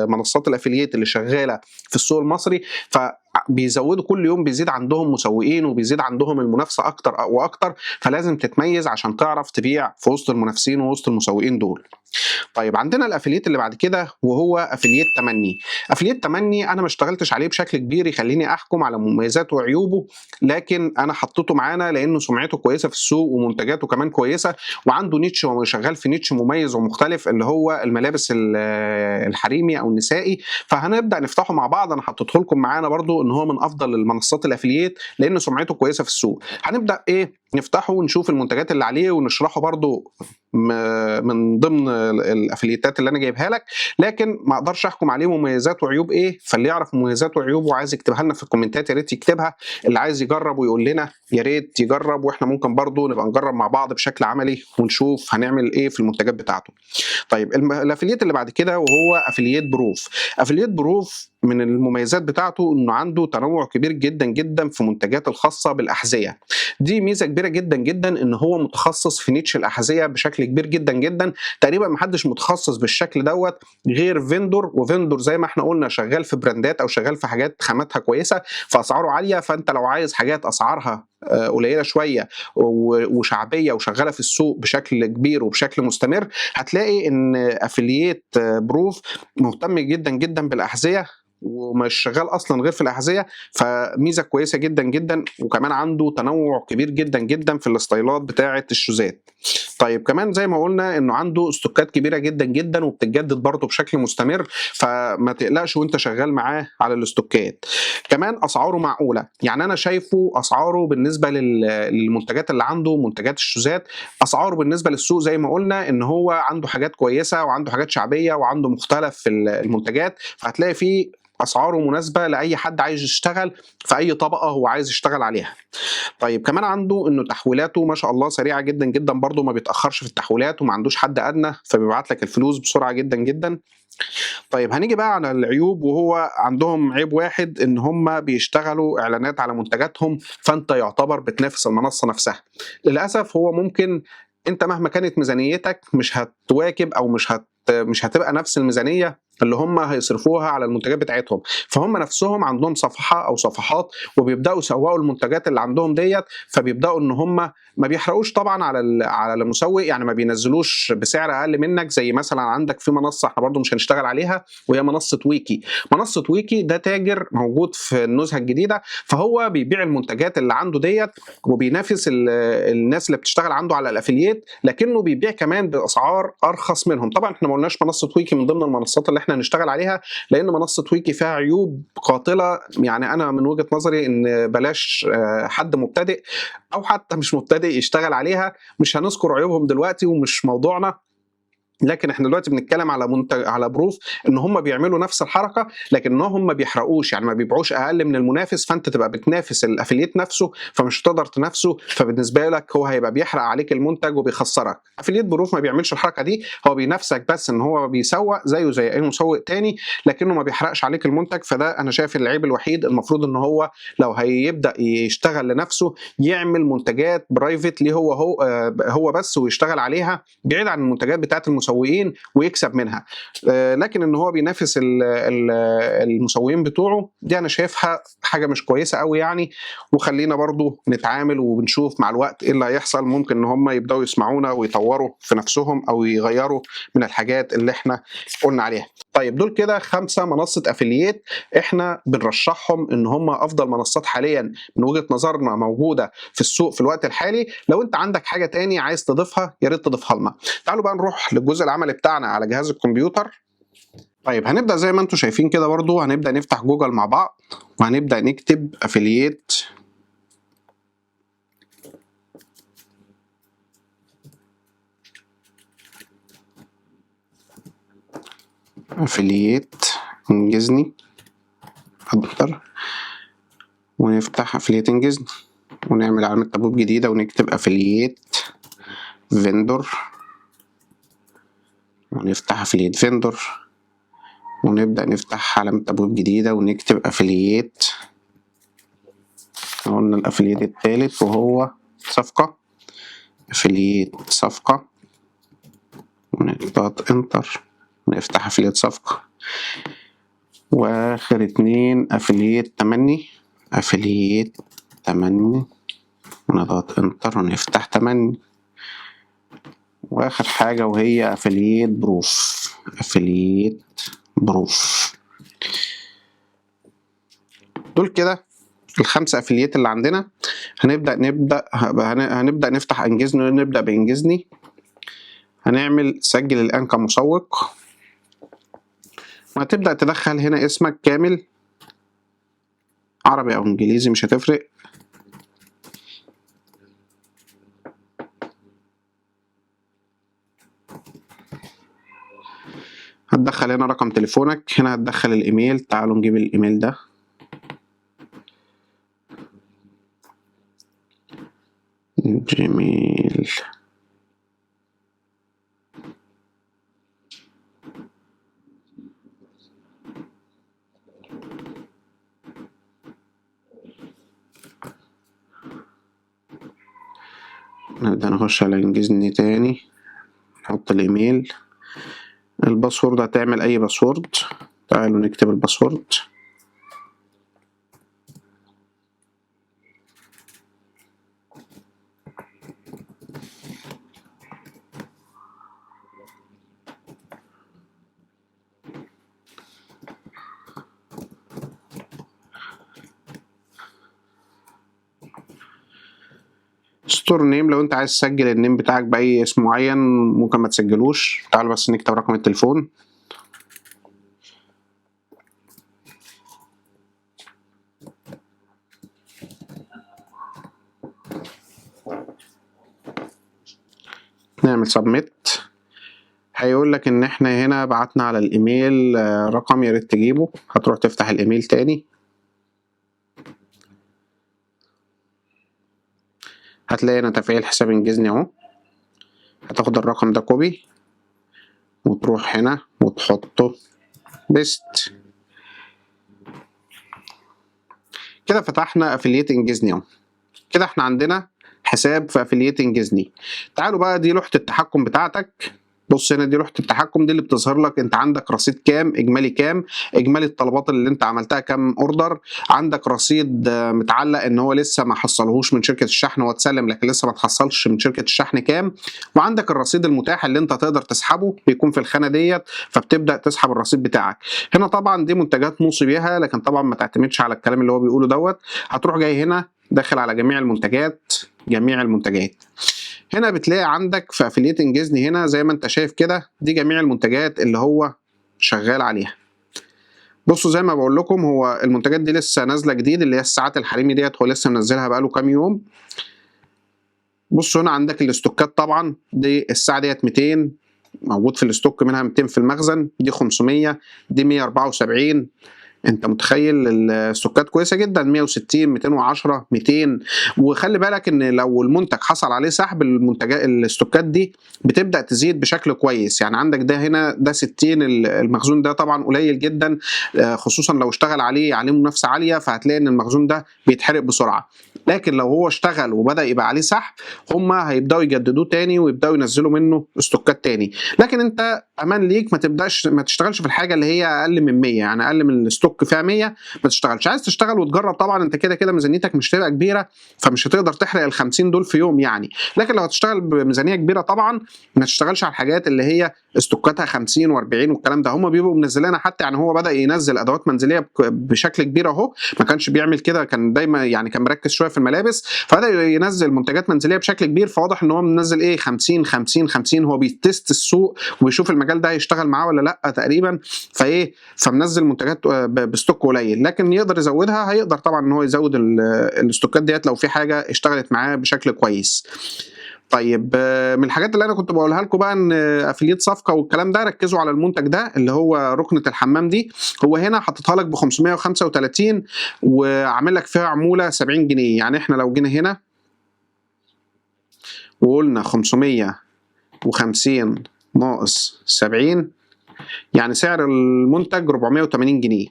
منصات ال affiliate اللي شغالة في السوق المصري، فبيزودوا كل يوم، بيزيد عندهم مسوقين وبيزيد عندهم المنافسة اكتر واكتر، فلازم تتميز عشان تعرف تبيع في وسط المنافسين ووسط المسوقين دول. طيب عندنا ال affiliate اللي بعد كده وهو affiliate تمني. affiliate تمني انا ما اشتغلتش عليه بشكل كبير يخليني احكم على مميزاته وعيوبه، لكن انا حطيته معانا لانه سمعته كويسة في السوق ومنتجاته كمان كويسة، وعنده niche وشغال في niche مميز ومختلف اللي هو الملابس الحريمي او النسائي، فهنبدا نفتحه مع بعض. انا حطيته لكم معانا برضو ان هو من افضل المنصات ال affiliate لان سمعته كويسة في السوق. هنبدا نفتحه ونشوف المنتجات اللي عليه ونشرحه برضو من ضمن ال affiliate ات اللي انا جايبها لك، لكن ما اقدرش احكم عليه مميزات وعيوب ايه، فاللي يعرف مميزات وعيوبه وعايز يكتبها لنا في ال comment ات يا ريت يكتبها، اللي عايز يجرب ويقول لنا يا ريت يجرب، واحنا ممكن برضو نبقى نجرب مع بعض بشكل عملي ونشوف هنعمل ايه في المنتجات بتاعته. طيب ال affiliate اللي بعد كده وهو affiliate بروف. affiliate بروف من المميزات بتاعته انه عنده تنوع كبير جدا جدا في منتجات الخاصة بالاحذيه، دي ميزة كبيرة جدا جدا ان هو متخصص في niche الاحذية بشكل كبير جدا جدا، تقريبا ما حدش متخصص بالشكل دوت غير فيندور، وفيندور زي ما احنا قلنا شغال في brand ات او شغال في حاجات خاماتها كويسة فاسعاره عالية، فانت لو عايز حاجات اسعارها قليله شوية وشعبيه وشغالة في السوق بشكل كبير وبشكل مستمر، هتلاقي ان affiliate بروف مهتم جدا جدا بالاحذيه ومش شغال اصلا غير في الاحذية، فميزه كويسة جدا جدا، وكمان عنده تنوع كبير جدا جدا في ال style ات بتاعه ال shoes ات. طيب كمان زي ما قلنا انه عنده stock ات كبيرة جدا جدا وبتتجدد برضه بشكل مستمر، فما تقلقش وانت شغال معاه على ال stock ات. كمان اسعاره معقولة، يعني انا شايفه اسعاره بالنسبة للمنتجات اللي عنده، منتجات ال shoes ات، اسعاره بالنسبة للسوق زي ما قلنا ان هو عنده حاجات كويسة وعنده حاجات شعبية وعنده مختلف المنتجات، فهتلاقي فيه اسعاره مناسبة لاي حد عايز يشتغل في اي طبقه هو عايز يشتغل عليها. طيب كمان عنده انه تحويلاته ما شاء الله سريعة جدا جدا برضه، ما بيتاخرش في التحويلات وما عندوش حد ادنى، فبيبعت لك الفلوس بسرعة جدا جدا. طيب هنيجي بقى على العيوب، وهو عندهم عيب واحد ان هم بيشتغلوا اعلانات على منتجاتهم، فانت يعتبر بتنافس المنصة نفسها. للاسف هو ممكن انت مهما كانت ميزانيتك مش هتواكب او مش هتبقى نفس الميزانية اللي هم هيصرفوها على المنتجات بتاعتهم. فهم نفسهم عندهم صفحة او صفحات وبيبداوا يسوقوا المنتجات اللي عندهم ديت، فبيبداوا ان هم ما بيحرقوش طبعا على المسوق، يعني ما بينزلوش بسعر اقل منك. زي مثلا عندك في منصة احنا برضو مش هنشتغل عليها، وهي منصة ويكي. منصة ويكي ده تاجر موجود في النزهه الجديده، فهو بيبيع المنتجات اللي عنده ديت وبينافس الناس اللي بتشتغل عنده على ال affiliate، لكنه بيبيع كمان باسعار ارخص منهم. طبعا احنا ما قلناش منصة ويكي من ضمن المنصات اللي احنا هنشتغل عليها، لان منصة ويكي فيها عيوب قاتله. يعني انا من وجهه نظري ان بلاش حد مبتدئ او حتى مش مبتدئ يشتغل عليها. مش هنذكر عيوبهم دلوقتي ومش موضوعنا، لكن احنا دلوقتي بنتكلم على منتج، على بروف ان هم بيعملوا نفس الحركة لكنهم ما بيحرقوش، يعني ما بيبيعوش اقل من المنافس، فانت تبقى بتنافس ال affiliate نفسه فمش هتقدر تنافسه، فبالنسبه لك هو هيبقى بيحرق عليك المنتج وبيخسرك. Affiliate Proof ما بيعملش الحركة دي، هو بينافسك بس ان هو بيسوق زيه زي اي مسوق تاني، لكنه ما بيحرقش عليك المنتج. فده انا شايف العيب الوحيد. المفروض ان هو لو هيبدا يشتغل لنفسه يعمل منتجات private ليه هو بس ويشتغل عليها بعيد عن المنتجات بتاعت المسوقين ويكسب منها. لكن ان هو بينافس المسوقين بتوعه دي انا شايفها حاجة مش كويسة قوي يعني. وخلينا برضو نتعامل وبنشوف مع الوقت ايه اللي هيحصل. ممكن ان هم يبداوا يسمعونا ويطوروا في نفسهم او يغيروا من الحاجات اللي احنا قلنا عليها. طيب دول كده 5 منصة affiliate احنا بنرشحهم ان هم افضل منصات حاليا من وجهه نظرنا موجودة في السوق في الوقت الحالي. لو انت عندك حاجة تاني عايز تضيفها يا ريت تضيفها لنا. تعالوا بقى نروح للجزء العملي بتاعنا على جهاز الكمبيوتر. طيب هنبدأ زي ما انتم شايفين كده، برضو هنبدأ نفتح جوجل مع بعض وهنبدأ نكتب affiliate affiliate انجزني اكتر، ونفتح affiliate انجزني ونعمل علامة تبويب جديدة ونكتب affiliate vendor ونفتح affiliate vendor ونبدأ نفتح علامة تبويب جديدة ونكتب affiliate. قلنا ال affiliate التالت وهو صفقة، affiliate صفقة، ونضغط enter ونفتح affiliate صفقة. واخر 2 affiliate تمني، affiliate تمني، ونضغط enter ونفتح تمني. واخر حاجة وهي affiliate proof، affiliate proof. دول كده ال5 affiliate اللي عندنا. هنبدأ نفتح انجزني، نبدأ بانجزني. هنعمل سجل الآن كمسوق، وهتبدأ تدخل هنا اسمك كامل عربي أو إنجليزي مش هتفرق. هتدخل هنا رقم تليفونك، هنا هتدخل الإيميل. تعالوا نجيب الإيميل ده. جيميل. نبدأ نخش على انجزني تاني، نحط الايميل. ال password هتعمل اي password، تعالوا نكتب ال password. store name لو انت عايز تسجل ال name بتاعك باي اسم معين ممكن ما تسجلوش. تعالوا بس نكتب رقم التليفون. نعمل submit. هيقول لك ان احنا هنا بعتنا على الايميل رقم يا ريت تجيبه. هتروح تفتح الايميل تاني، هتلاقي هنا تفعيل حساب انجزني اهو. هتاخد الرقم ده copy وتروح هنا وتحطه paste. كده فتحنا affiliate انجزني اهو. كده احنا عندنا حساب في affiliate انجزني. تعالوا بقى، دي لوحة التحكم بتاعتك، بص هنا دي لوحة التحكم، دي اللي بتظهر لك انت عندك رصيد كام، اجمالي كام، اجمالي الطلبات اللي انت عملتها كام order، عندك رصيد متعلق ان هو لسه ما حصلهوش من شركة الشحن، هو اتسلم لكن لسه ما اتحصلش من شركة الشحن كام، وعندك الرصيد المتاح اللي انت تقدر تسحبه بيكون في الخانة ديت، فبتبدا تسحب الرصيد بتاعك. هنا طبعا دي منتجات موصي بيها، لكن طبعا ما تعتمدش على الكلام اللي هو بيقوله دوت. هتروح جاي هنا داخل على جميع المنتجات، جميع المنتجات هنا بتلاقي عندك في affiliate انجزني هنا زي ما انت شايف كده، دي جميع المنتجات اللي هو شغال عليها. بصوا زي ما بقول لكم، هو المنتجات دي لسه نازله جديد، اللي هي الساعات الحريمي ديت هو لسه منزلها بقاله كام يوم. بصوا هنا عندك الاستوكات، طبعا دي الساعة ديت 200 موجود في ال stock، منها 200 في المخزن، دي 500، دي 174. انت متخيل الستوكات كويسة جدا، 160، 210، 200. وخلي بالك ان لو المنتج حصل عليه سحب، المنتجات الستوكات دي بتبدا تزيد بشكل كويس. يعني عندك ده هنا ده 60، المخزون ده طبعا قليل جدا، خصوصا لو اشتغل عليه منافسه عالية، فهتلاقي ان المخزون ده بيتحرق بسرعة. لكن لو هو اشتغل وبدا يبقى عليه سحب، هم هيبداوا يجددوه تاني ويبداوا ينزلوا منه استوكات تاني. لكن انت امان ليك ما تبداش ما تشتغلش في الحاجة اللي هي اقل من 100، يعني اقل من ال stock فيها 100 ما تشتغلش. عايز تشتغل وتجرب طبعا انت كده كده ميزانيتك مش هتبقى كبيرة، فمش هتقدر تحرق ال 50 دول في يوم يعني. لكن لو هتشتغل بميزانيه كبيرة طبعا ما تشتغلش على الحاجات اللي هي استوكاتها 50 و40 والكلام ده، هم بيبقوا منزلينها حتى. يعني هو بدا ينزل ادوات منزلية بشكل كبير اهو، ما كانش بيعمل كده، كان دايما يعني كان مركز شوية في الملابس، فبدا ينزل منتجات منزلية بشكل كبير. فواضح ان هو منزل ايه 50 50 50، هو بي test السوق وبيشوف المجال ده هيشتغل معاه ولا لا تقريبا، فايه فمنزل منتجات ب stock قليل، لكن يقدر يزودها، هيقدر طبعا ان هو يزود الاستوكات ديت لو في حاجة اشتغلت معاه بشكل كويس. طيب من الحاجات اللي انا كنت بقولها لكم بقى ان affiliate صفقة والكلام ده، ركزوا على المنتج ده اللي هو ركنه الحمام دي. هو هنا حاططها لك ب 535 وعامل لك فيها عمولة 70 جنيه. يعني احنا لو جينا هنا وقلنا 550 ناقص 70، يعني سعر المنتج 480 جنيه.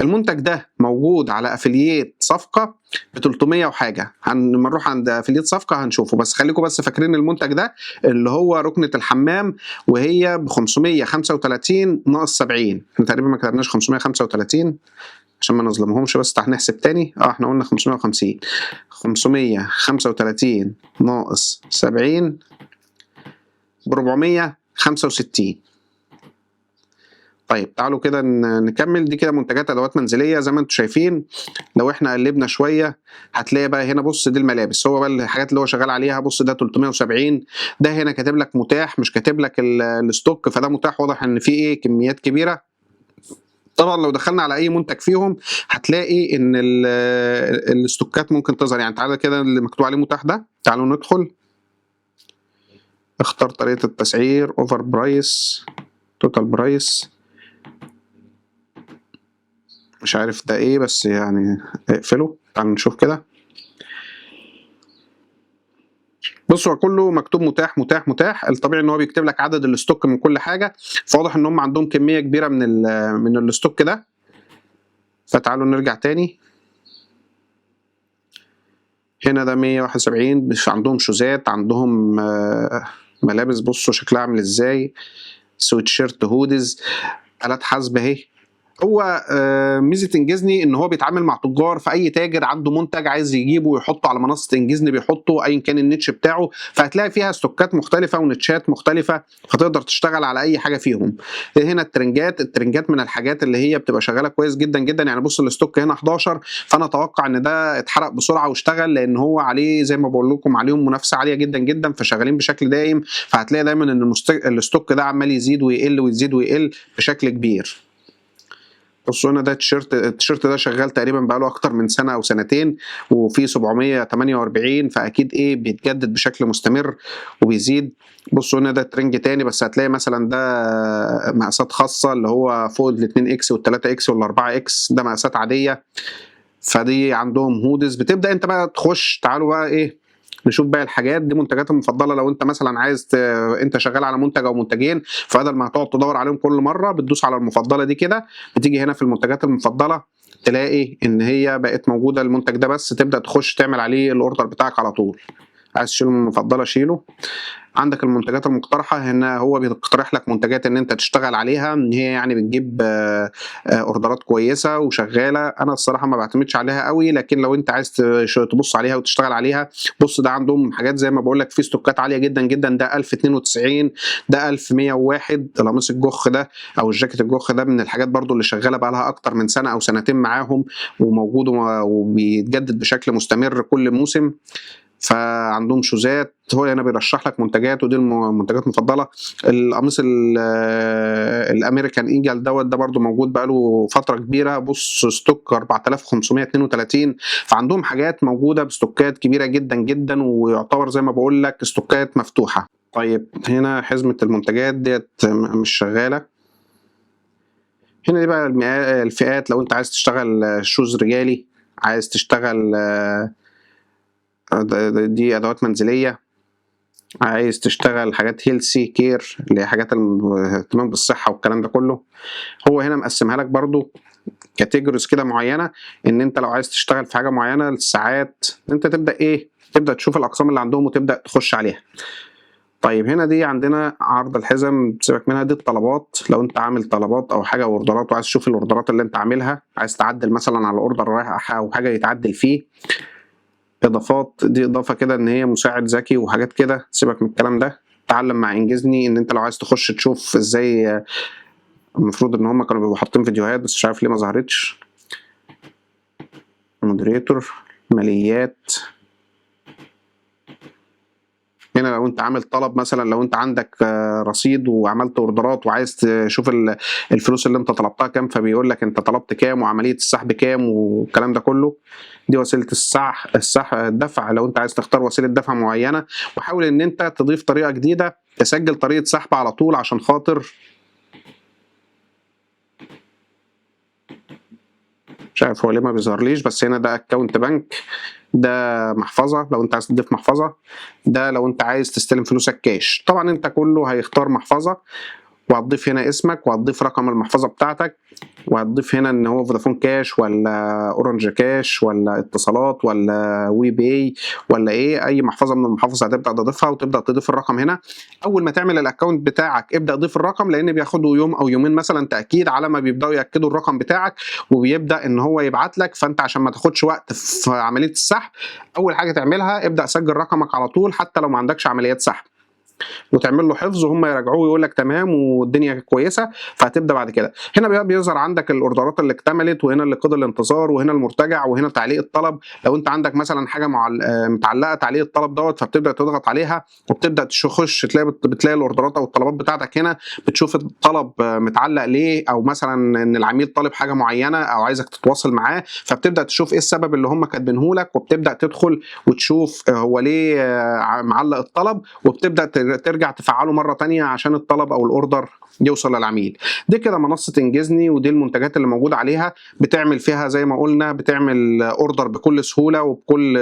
المنتج ده موجود على affiliate صفقة ب 300 وحاجه، لما نروح عند affiliate صفقة هنشوفه، بس خليكم بس فاكرين المنتج ده اللي هو ركنه الحمام، وهي ب 535 ناقص 70. احنا تقريبا ما كتبناش 535 عشان ما نظلمهمش، بس تعال نحسب تاني. احنا قلنا 550، 535 ناقص 70 ب 465. طيب تعالوا كده نكمل. دي كده منتجات ادوات منزلية زي ما انتم شايفين. لو احنا قلبنا شوية هتلاقي بقى هنا، بص دي الملابس، هو بقى الحاجات اللي هو شغال عليها. بص ده 370، ده هنا كاتب لك متاح، مش كاتب لك ال stock، فده متاح، واضح ان في ايه كميات كبيرة. طبعا لو دخلنا على اي منتج فيهم هتلاقي ان الاستوكات ممكن تظهر. يعني تعالى كده اللي مكتوب عليه متاح ده، تعالوا ندخل، اختار طريقه التسعير، offer price، total price، مش عارف ده ايه بس يعني اقفله. تعالوا نشوف كده. بصوا كله مكتوب متاح متاح متاح. الطبيعي ان هو بيكتب لك عدد ال stock من كل حاجة، فواضح ان هم عندهم كمية كبيرة من ال stock ده. فتعالوا نرجع تاني هنا، ده 171، مش عندهم شوزات، عندهم ملابس، بصوا شكلها عامل ازاي، sweatshirt، hoodies، آلات حاسبه اهي. هو ميزة انجزني ان هو بيتعامل مع تجار، فاي تاجر عنده منتج عايز يجيبه ويحطه على منصة انجزني بيحطه ايا كان ال niche بتاعه، فهتلاقي فيها ستوكات مختلفة ونتشات مختلفة، فتقدر تشتغل على اي حاجة فيهم. هنا الترنجات، الترنجات من الحاجات اللي هي بتبقى شغالة كويس جدا جدا. يعني بص ال stock هنا 11، فانا اتوقع ان ده اتحرق بسرعة واشتغل، لان هو عليه زي ما بقول لكم عليهم منافسه عالية جدا جدا، فشغالين بشكل دائم، فهتلاقي دايما ان ال stock ده عمال يزيد ويقل ويزيد ويقل بشكل كبير. بصوا هنا ده التيشيرت، التيشيرت ده شغال تقريبا بقاله اكتر من سنة او سنتين، وفي 748، فاكيد ايه بيتجدد بشكل مستمر وبيزيد. بصوا هنا ده ترنج تاني، بس هتلاقي مثلا ده مقاسات خاصة اللي هو فوق ال 2 X وال 3 X وال 4 X، ده مقاسات عادية. فدي عندهم hoodies. بتبدا انت بقى تخش. تعالوا بقى ايه نشوف باقي الحاجات دي، منتجات المفضلة. لو انت مثلا عايز انت شغال على منتج او منتجين، فبدل ما هتقعد تدور عليهم كل مرة بتدوس على المفضلة دي كده، بتيجي هنا في المنتجات المفضلة تلاقي ان هي بقت موجودة المنتج ده، بس تبدا تخش تعمل عليه ال order بتاعك على طول. عايز تشيله من المفضلة شيله. عندك المنتجات المقترحة، هنا هو بيقترح لك منتجات ان انت تشتغل عليها، ان هي يعني بتجيب اوردرات كويسة وشغالة. انا الصراحة ما بعتمدش عليها قوي، لكن لو انت عايز تبص عليها وتشتغل عليها بص. ده عندهم حاجات زي ما بقول لك في ستوكات عالية جدا جدا. ده 1092، ده 1101. القميص الجوخ ده او الجاكيت الجوخ ده من الحاجات برضو اللي شغالة بقى لها اكتر من سنة او سنتين معاهم، وموجود وبيتجدد بشكل مستمر كل موسم. فعندهم شوزات، هو هنا بيرشح لك منتجات، ودي المنتجات المفضلة. القميص ال American Eagle دوت ده برده موجود بقاله فترة كبيرة، بص stock 4532. فعندهم حاجات موجودة بستوكات كبيرة جدا جدا، ويعتبر زي ما بقول لك ستوكات مفتوحة. طيب هنا حزمه المنتجات ديت مش شغالة. هنا دي بقى الفئات، لو انت عايز تشتغل shoes رجالي، عايز تشتغل دي ادوات منزلية، عايز تشتغل حاجات healthy care اللي هي حاجات الاهتمام بالصحة والكلام ده كله. هو هنا مقسمها لك برضو categories كده معينة، ان انت لو عايز تشتغل في حاجة معينة الساعات انت تبدا ايه، تبدا تشوف الاقسام اللي عندهم وتبدا تخش عليها. طيب هنا دي عندنا عرض الحزم، سيبك منها. دي الطلبات، لو انت عامل طلبات او حاجة اوردرات وعايز تشوف الاوردرات اللي انت عاملها، عايز تعدل مثلا على order رايح او حاجة يتعدل فيه. اضافات، دي اضافه كده ان هي مساعد ذكي وحاجات كده، سيبك من الكلام ده. تعلم مع انجزني، ان انت لو عايز تخش تشوف ازاي، المفروض ان هم كانوا بيبقوا حاطين فيديوهات بس مش عارف ليه ما ظهرتش. moderator، ماليات، هنا لو انت عامل طلب مثلا، لو انت عندك رصيد وعملت اوردرات وعايز تشوف الفلوس اللي انت طلبتها كام، فبيقول لك انت طلبت كام وعملية السحب كام والكلام ده كله. دي وسيلة الدفع، لو انت عايز تختار وسيلة دفع معينة. وحاول ان انت تضيف طريقه جديدة، تسجل طريقه سحب على طول عشان خاطر مش عارف هو ليه ما بيظهرليش. بس هنا ده account بنك، ده محفظة لو انت عايز تضيف محفظة، ده لو انت عايز تستلم فلوسك كاش. طبعا انت كله هيختار محفظة، وهتضيف هنا اسمك، وهتضيف رقم المحفظة بتاعتك، وهتضيف هنا ان هو فودافون كاش ولا اورنج كاش ولا اتصالات ولا وي باي ولا ايه، اي محفظة من المحافظ هتبدا تضيفها، وتبدا تضيف الرقم هنا. اول ما تعمل ال account بتاعك ابدا ضيف الرقم، لان بياخدوا يوم او يومين مثلا تاكيد على ما بيبداوا ياكدوا الرقم بتاعك، وبيبدا ان هو يبعت لك. فانت عشان ما تاخدش وقت في عملية السحب، اول حاجة تعملها ابدا سجل رقمك على طول، حتى لو ما عندكش عمليات سحب، وتعمل له حفظ وهم يراجعوه ويقول لك تمام والدنيا كويسة. فهتبدا بعد كده هنا بقى بيظهر عندك الاوردرات اللي اكتملت، وهنا اللي قيد الانتظار، وهنا المرتجع، وهنا تعليق الطلب. لو انت عندك مثلا حاجة متعلقه تعليق الطلب دوت، فبتبدا تضغط عليها وبتبدا تخش تلاقي بتلاقي الاوردرات او الطلبات بتاعتك هنا، بتشوف الطلب متعلق ليه، او مثلا ان العميل طالب حاجة معينة او عايزك تتواصل معاه، فبتبدا تشوف ايه السبب اللي هم كاتبينه لك، وبتبدا تدخل وتشوف هو ليه معلق الطلب، وبتبدا ترجع تفعله مرة تانية عشان الطلب او ال order يوصل للعميل. دي كده منصة انجزني، ودي المنتجات اللي موجودة عليها. بتعمل فيها زي ما قلنا، بتعمل order بكل سهولة وبكل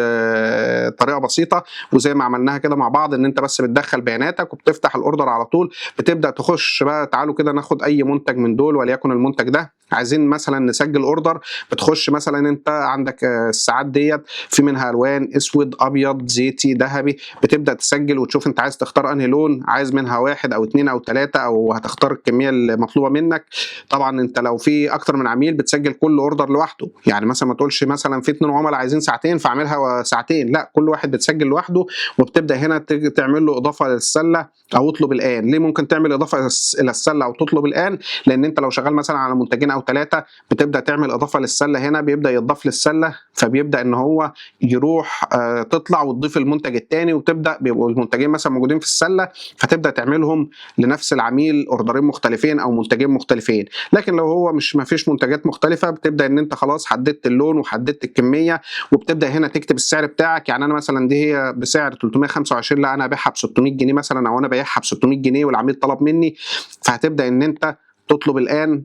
طريقه بسيطة، وزي ما عملناها كده مع بعض، ان انت بس بتدخل بياناتك وبتفتح ال order على طول. بتبدا تخش بقى، تعالوا كده ناخد اي منتج من دول، وليكن المنتج ده عايزين مثلا نسجل order. بتخش مثلا انت عندك الساعات ديت في منها الوان، اسود، ابيض، زيتي، ذهبي. بتبدا تسجل وتشوف انت عايز تختار انهي لون، عايز منها 1 او 2 او 3، او هتختار الكمية المطلوبة منك. طبعا انت لو في اكتر من عميل بتسجل كل order لوحده، يعني مثلا ما تقولش مثلا في 2 عملاء عايزين ساعتين فاعملها ساعتين، لا، كل واحد بتسجل لوحده. وبتبدا هنا تعمل له اضافه للسله او اطلب الان. ليه ممكن تعمل اضافه الى السلة او تطلب الان؟ لان انت لو شغال مثلا على منتجين او 3 بتبدا تعمل اضافه للسله، هنا بيبدا يتضاف للسله، فبيبدا ان هو يروح تطلع وتضيف المنتج الثاني، وتبدا بيبقوا المنتجين مثلا موجودين في السلة، فتبدا تعملهم لنفس العميل اوردرين مختلفين او منتجين مختلفين. لكن لو هو مش ما فيش منتجات مختلفة، بتبدا ان انت خلاص حددت اللون وحددت الكمية، وبتبدا هنا تكتب السعر بتاعك. يعني انا مثلا دي هي بسعر 325، لا انا ابيعها ب 600 جنيه مثلا، او انا بايعها ب 600 جنيه والعميل طلب مني، فهتبدا ان انت تطلب الان.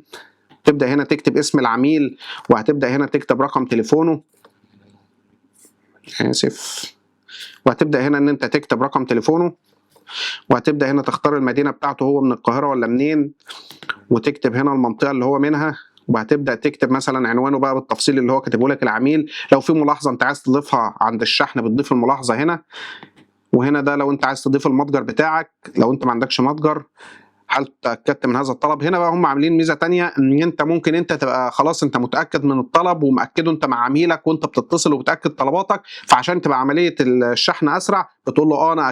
تبدا هنا تكتب اسم العميل، وهتبدا هنا تكتب رقم تليفونه، اسف، وهتبدا هنا ان انت تكتب رقم تليفونه، وهتبدا هنا تختار المدينة بتاعته، هو من القاهرة ولا منين، وتكتب هنا المنطقة اللي هو منها، وهتبدا تكتب مثلا عنوانه بقى بالتفصيل اللي هو كاتبه لك العميل. لو في ملاحظة انت عايز تضيفها عند الشحن بتضيف الملاحظة هنا، وهنا ده لو انت عايز تضيف المتجر بتاعك، لو انت ما عندكش متجر. هل تاكدت من هذا الطلب؟ هنا بقى هم عاملين ميزة تانية، ان انت ممكن انت تبقى خلاص انت متاكد من الطلب ومأكده انت مع عميلك وانت بتتصل وبتاكد طلباتك، فعشان تبقى عملية الشحن اسرع بتقول له انا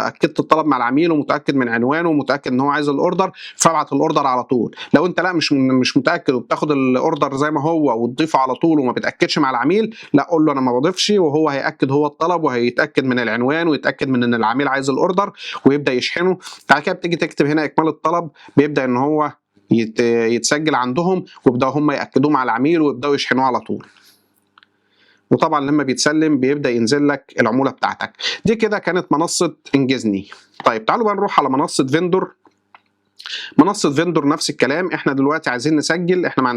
اكدت الطلب مع العميل ومتاكد من عنوانه ومتاكد ان هو عايز ال order، فابعت ال order على طول. لو انت لا مش متاكد وبتاخد ال order زي ما هو وتضيفه على طول وما بتاكدش مع العميل، لا قول له انا ما بضيفش، وهو هياكد هو الطلب وهيتاكد من العنوان ويتاكد من ان العميل عايز ال order ويبدا يشحنه. بعد كده بتيجي تكتب هنا اكمال الطلب، بيبدا ان هو يتسجل عندهم ويبداوا هم ياكدوه مع العميل ويبداوا يشحنوه على طول. وطبعا لما بيتسلم بيبدا ينزل لك العمولة بتاعتك. دي كده كانت منصة انجزني. طيب تعالوا بقى نروح على منصة فيندور. منصة فيندور نفس الكلام، احنا دلوقتي عايزين نسجل، احنا ما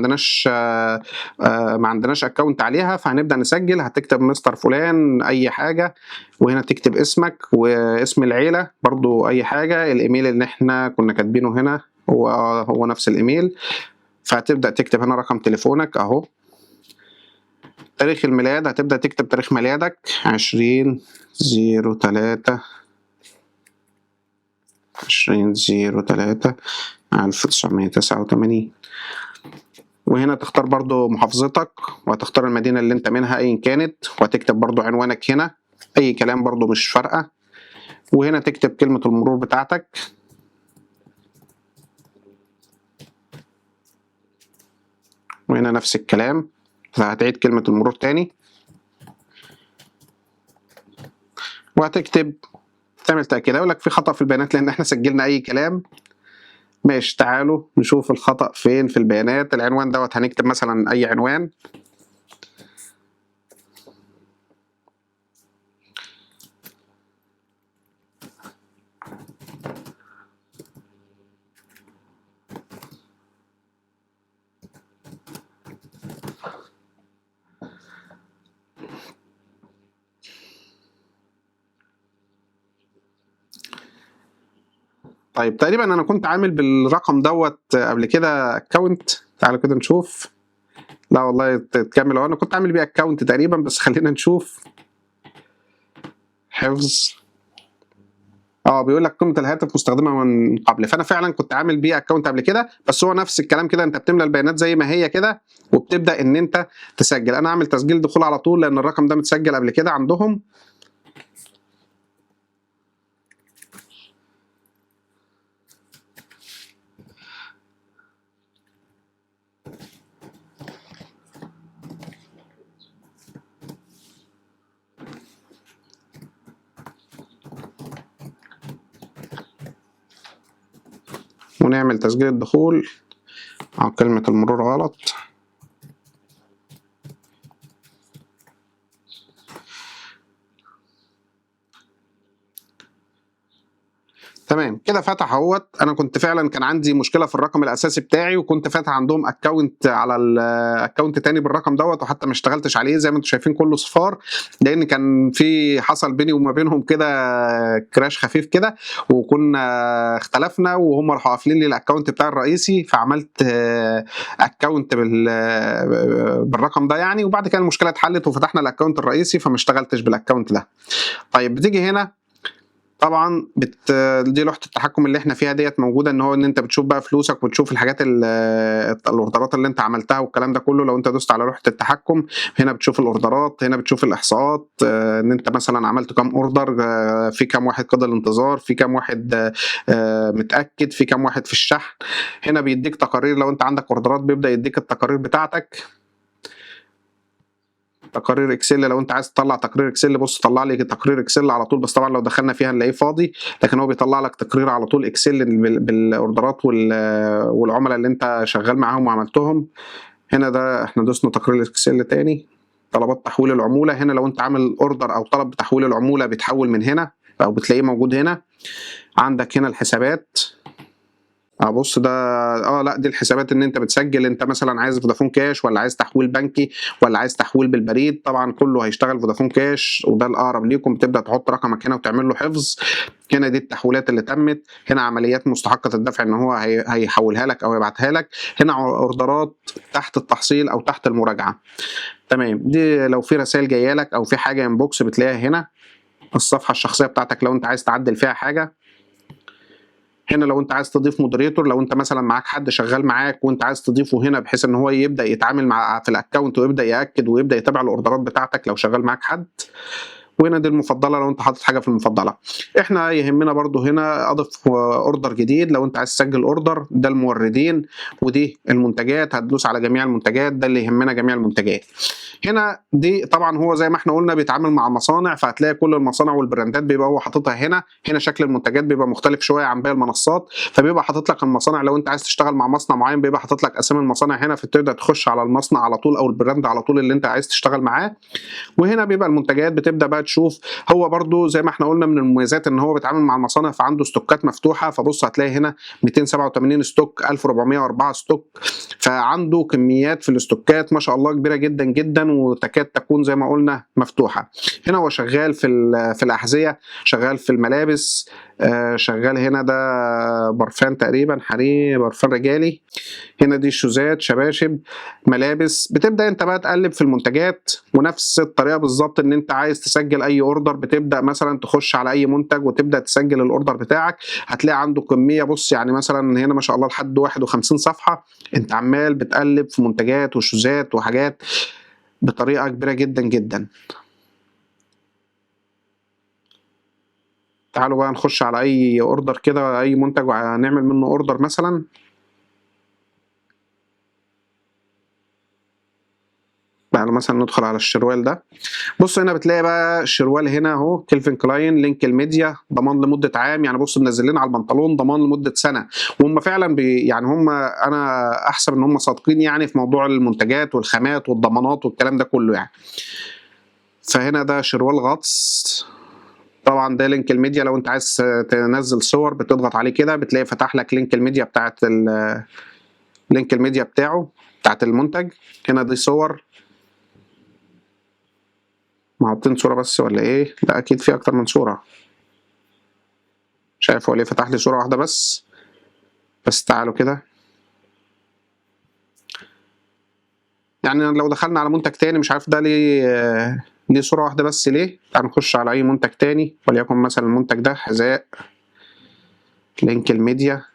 عندناش account عليها، فهنبدا نسجل. هتكتب مستر فلان اي حاجة، وهنا تكتب اسمك واسم العيلة برضو اي حاجة، الايميل اللي احنا كنا كاتبينه هنا هو هو نفس الايميل. فهتبدا تكتب هنا رقم تليفونك اهو، تاريخ الميلاد هتبدا تكتب تاريخ ميلادك 20/03، 20/03/1989. وهنا تختار برضو محافظتك وهتختار المدينة اللي انت منها ايا كانت، وهتكتب برضو عنوانك هنا اي كلام برضو مش فارقة. وهنا تكتب كلمة المرور بتاعتك. وهنا نفس الكلام، فهتعيد كلمة المرور تاني وهتكتب تعمل تأكيد. هيقول لك في خطأ في البيانات لأن احنا سجلنا أي كلام. ماشي، تعالوا نشوف الخطأ فين في البيانات. العنوان دوت هنكتب مثلا أي عنوان. طيب تقريبا انا كنت عامل بالرقم دوت قبل كده account، تعالوا كده نشوف. لا والله تكمل، انا كنت عامل بيه account تقريبا، بس خلينا نشوف. حفظ. بيقول لك قيمة الهاتف مستخدمة من قبل، فانا فعلا كنت عامل بيه account قبل كده، بس هو نفس الكلام كده، انت بتملى البيانات زي ما هي كده وبتبدا ان انت تسجل. انا هعمل تسجيل دخول على طول لان الرقم ده متسجل قبل كده عندهم. ونعمل تسجيل الدخول. كلمة المرور غلط. تمام كده فتح اهوت. انا كنت فعلا كان عندي مشكلة في الرقم الاساسي بتاعي، وكنت فاتح عندهم account على ال account تاني بالرقم دوت، وحتى ما اشتغلتش عليه زي ما انتم شايفين كله صفار، لان كان في حصل بيني وما بينهم كده crash خفيف كده، وكنا اختلفنا وهم راحوا قافلين لي ال account بتاعي الرئيسي، فعملت account بالرقم ده يعني، وبعد كده المشكلة اتحلت وفتحنا ال account الرئيسي، فما اشتغلتش بال account ده. طيب بتيجي هنا طبعا دي لوحة التحكم اللي احنا فيها ديت موجودة، ان هو ان انت بتشوف بقى فلوسك وتشوف الحاجات الاوردرات اللي انت عملتها والكلام ده كله. لو انت دوست على لوحة التحكم هنا بتشوف الاوردرات، هنا بتشوف الاحصاءات، ان انت مثلا عملت كام order، في كام واحد قيد الانتظار، في كام واحد، متاكد، في كام واحد في الشحن. هنا بيديك تقارير لو انت عندك اوردرات بيبدا يديك التقارير بتاعتك، تقارير Excel لو انت عايز تطلع تقرير Excel، بص طلع لي تقرير Excel على طول، بس طبعا لو دخلنا فيها نلاقيه فاضي، لكن هو بيطلع لك تقرير على طول Excel بالاوردرات والعملاء اللي انت شغال معاهم وعملتهم. هنا ده احنا دوسنا تقرير Excel تاني. طلبات تحويل العمولة، هنا لو انت عامل order او طلب بتحويل العمولة بيتحول من هنا او بتلاقيه موجود هنا. عندك هنا الحسابات، بص ده، لا دي الحسابات ان انت بتسجل انت مثلا عايز فودافون كاش ولا عايز تحويل بنكي ولا عايز تحويل بالبريد، طبعا كله هيشتغل فودافون كاش وده الاقرب ليكم. بتبدا تحط رقمك هنا وتعمل له حفظ. هنا دي التحويلات اللي تمت، هنا عمليات مستحقه الدفع ان هو هيحولها لك او يبعتها لك، هنا اوردرات تحت التحصيل او تحت المراجعة. تمام، دي لو في رسائل جاية لك او في حاجة inbox بتلاقيها هنا. الصفحة الشخصية بتاعتك لو انت عايز تعدل فيها حاجة. هنا لو انت عايز تضيف moderator، لو انت مثلا معاك حد شغال معاك وانت عايز تضيفه هنا بحيث ان هو يبدا يتعامل مع في ال account ويبدا ياكد ويبدا يتابع الاوردرات بتاعتك لو شغال معاك حد. وهنا دي المفضلة لو انت حاطط حاجة في المفضلة. احنا يهمنا برضو هنا اضف order جديد لو انت عايز تسجل order. ده الموردين ودي المنتجات، هتدوس على جميع المنتجات، ده اللي يهمنا جميع المنتجات. هنا دي طبعا هو زي ما احنا قلنا بيتعامل مع مصانع، فهتلاقي كل المصانع والبراندات بيبقى هو حاططها هنا. هنا شكل المنتجات بيبقى مختلف شوية عن باقي المنصات، فبيبقى حاطط لك المصانع. لو انت عايز تشتغل مع مصنع معين بيبقى حاطط لك اسامي المصانع هنا، فتقدر تخش على المصنع على طول او ال brand على طول اللي انت عايز تشتغل معاه. وهنا بيبقى المنتجات، بتبدا بقى تشوف. هو برضو زي ما احنا قلنا من المميزات ان هو بيتعامل مع المصانع، فعنده ستوكات مفتوحة. فبص هتلاقي هنا 287 stock، 1404 stock، فعنده كميات في الاستوكات ما شاء الله كبيرة جدا جدا، وتكاد تكون زي ما قلنا مفتوحة. هنا هو شغال في الاحذية، شغال في الملابس، شغال هنا ده برفان تقريبا حريم، برفان رجالي. هنا دي شوزات، شباشب، ملابس. بتبدا انت بقى تقلب في المنتجات، ونفس الطريقة بالظبط ان انت عايز تسجل اي order، بتبدا مثلا تخش على اي منتج وتبدا تسجل ال order بتاعك. هتلاقي عنده كمية، بص يعني مثلا هنا ما شاء الله لحد 51 صفحة، انت عمال بتقلب في منتجات وشوزات وحاجات بطريقة كبيرة جدا جدا. تعالوا بقى نخش على اي order كده، اي منتج وهنعمل منه order مثلا. تعالوا مثلا ندخل على الشروال ده. بص هنا بتلاقي بقى الشروال هنا اهو، كلفن كلاين، link ال media، ضمان لمدة عام. يعني بص منزلين على البنطلون ضمان لمدة سنة، وهم فعلا يعني هم انا احسب ان هم صادقين يعني في موضوع المنتجات والخامات والضمانات والكلام ده كله يعني. فهنا ده شروال غطس، طبعا ده link ال media، لو انت عايز تنزل صور بتضغط عليه كده بتلاقي فتح لك link ال media بتاعت link ال media بتاعه بتاعت المنتج. هنا دي صور، حاطين صورة بس ولا ايه؟ لا اكيد في اكتر من صورة، مش عارف هو ليه فتح لي صورة واحدة بس. بس تعالوا كده، يعني لو دخلنا على منتج تاني مش عارف ده ليه صورة واحدة بس ليه. تعالوا نخش على اي منتج تاني، وليكن مثلا المنتج ده حذاء، link ال media.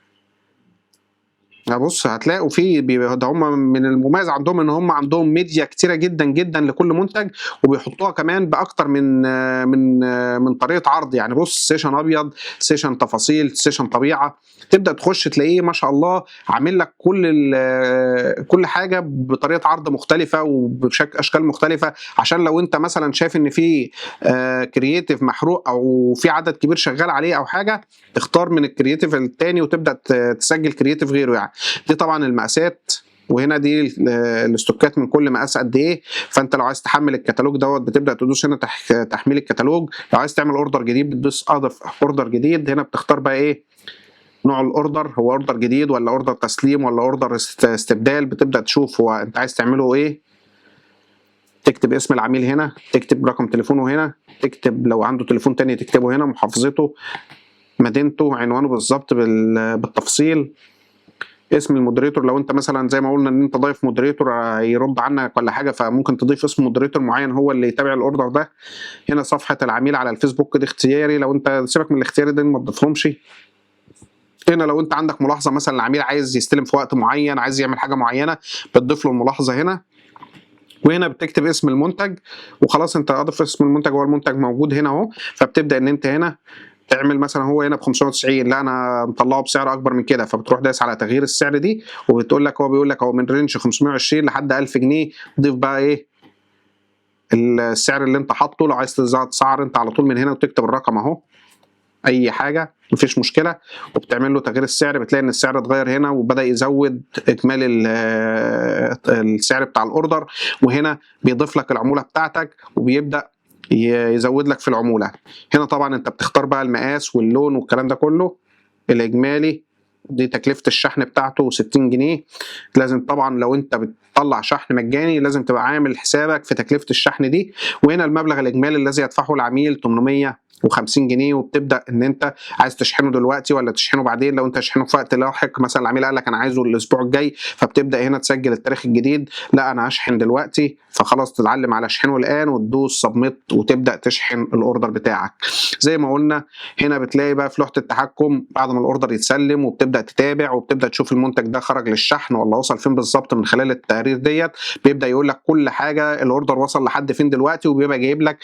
بص هتلاقوا فيه ده هم من المميز عندهم ان هم عندهم ميديا كتيرة جدا جدا لكل منتج، وبيحطوها كمان باكتر من طريقه عرض. يعني بص session ابيض، session تفاصيل، session طبيعة، تبدا تخش تلاقيه ما شاء الله عامل لك كل حاجة بطريقة عرض مختلفة وبشكل اشكال مختلفة، عشان لو انت مثلا شايف ان في creative محروق او في عدد كبير شغال عليه او حاجة، تختار من ال creative التاني وتبدا تسجل creative غيره. يعني دي طبعا المقاسات، وهنا دي الاستوكات من كل مقاس قد ايه. فانت لو عايز تحمل الكتالوج دوت بتبدا تدوس هنا تحميل الكتالوج. لو عايز تعمل order جديد بتدوس اضف order جديد. هنا بتختار بقى ايه نوع ال order، هو order جديد ولا order تسليم ولا order استبدال. بتبدا تشوف هو انت عايز تعمله ايه، تكتب اسم العميل هنا، تكتب رقم تليفونه هنا، تكتب لو عنده تليفون تاني تكتبه هنا، محافظته، مدينته، عنوانه بالظبط بالتفصيل، اسم ال moderator لو انت مثلا زي ما قلنا ان انت ضايف moderator هيرد عنك ولا حاجة، فممكن تضيف اسم moderator معين هو اللي يتابع ال order ده. هنا صفحة العميل على الفيسبوك دي اختياري، لو انت سيبك من الاختياري ده ما تضيفهمش. هنا لو انت عندك ملاحظة مثلا العميل عايز يستلم في وقت معين، عايز يعمل حاجة معينة، بتضيف له الملاحظة هنا. وهنا بتكتب اسم المنتج وخلاص، انت اضف اسم المنتج، هو المنتج موجود هنا اهو. فبتبدا ان انت هنا تعمل مثلا هو هنا ب 590، لا انا مطلعه بسعر اكبر من كده، فبتروح دايس على تغيير السعر دي، وبتقول لك هو بيقول لك هو من range 520 لحد 1000 جنيه. ضيف بقى ايه السعر اللي انت حاطه، لو عايز تسعر انت على طول من هنا وتكتب الرقم اهو، اي حاجة مفيش مشكلة، وبتعمل له تغيير السعر. بتلاقي ان السعر اتغير هنا وبدا يزود اجمالي السعر بتاع ال order، وهنا بيضيف لك العمولة بتاعتك وبيبدا يزود لك في العمولة. هنا طبعا انت بتختار بقى المقاس واللون والكلام ده كله، الاجمالي دي تكلفة الشحن بتاعته 60 جنيه. لازم طبعا لو انت بتطلع شحن مجاني لازم تبقى عامل حسابك في تكلفة الشحن دي. وهنا المبلغ الاجمالي الذي يدفعه العميل 850 جنيه. وبتبدا ان انت عايز تشحنه دلوقتي ولا تشحنه بعدين. لو انت تشحنه في وقت لاحق، مثلا العميل قال لك انا عايزه الاسبوع الجاي، فبتبدا هنا تسجل التاريخ الجديد، لا انا هشحن دلوقتي، فخلاص تتعلم على شحنه الان وتدوس submit وتبدا تشحن ال order بتاعك. زي ما قلنا هنا بتلاقي بقى في لوحة التحكم بعد ما ال order يتسلم، وبتبدا تتابع وبتبدا تشوف المنتج ده خرج للشحن ولا وصل فين بالظبط من خلال التقارير ديت. بيبدا يقول لك كل حاجة، ال order وصل لحد فين دلوقتي، وبيبقى جايب لك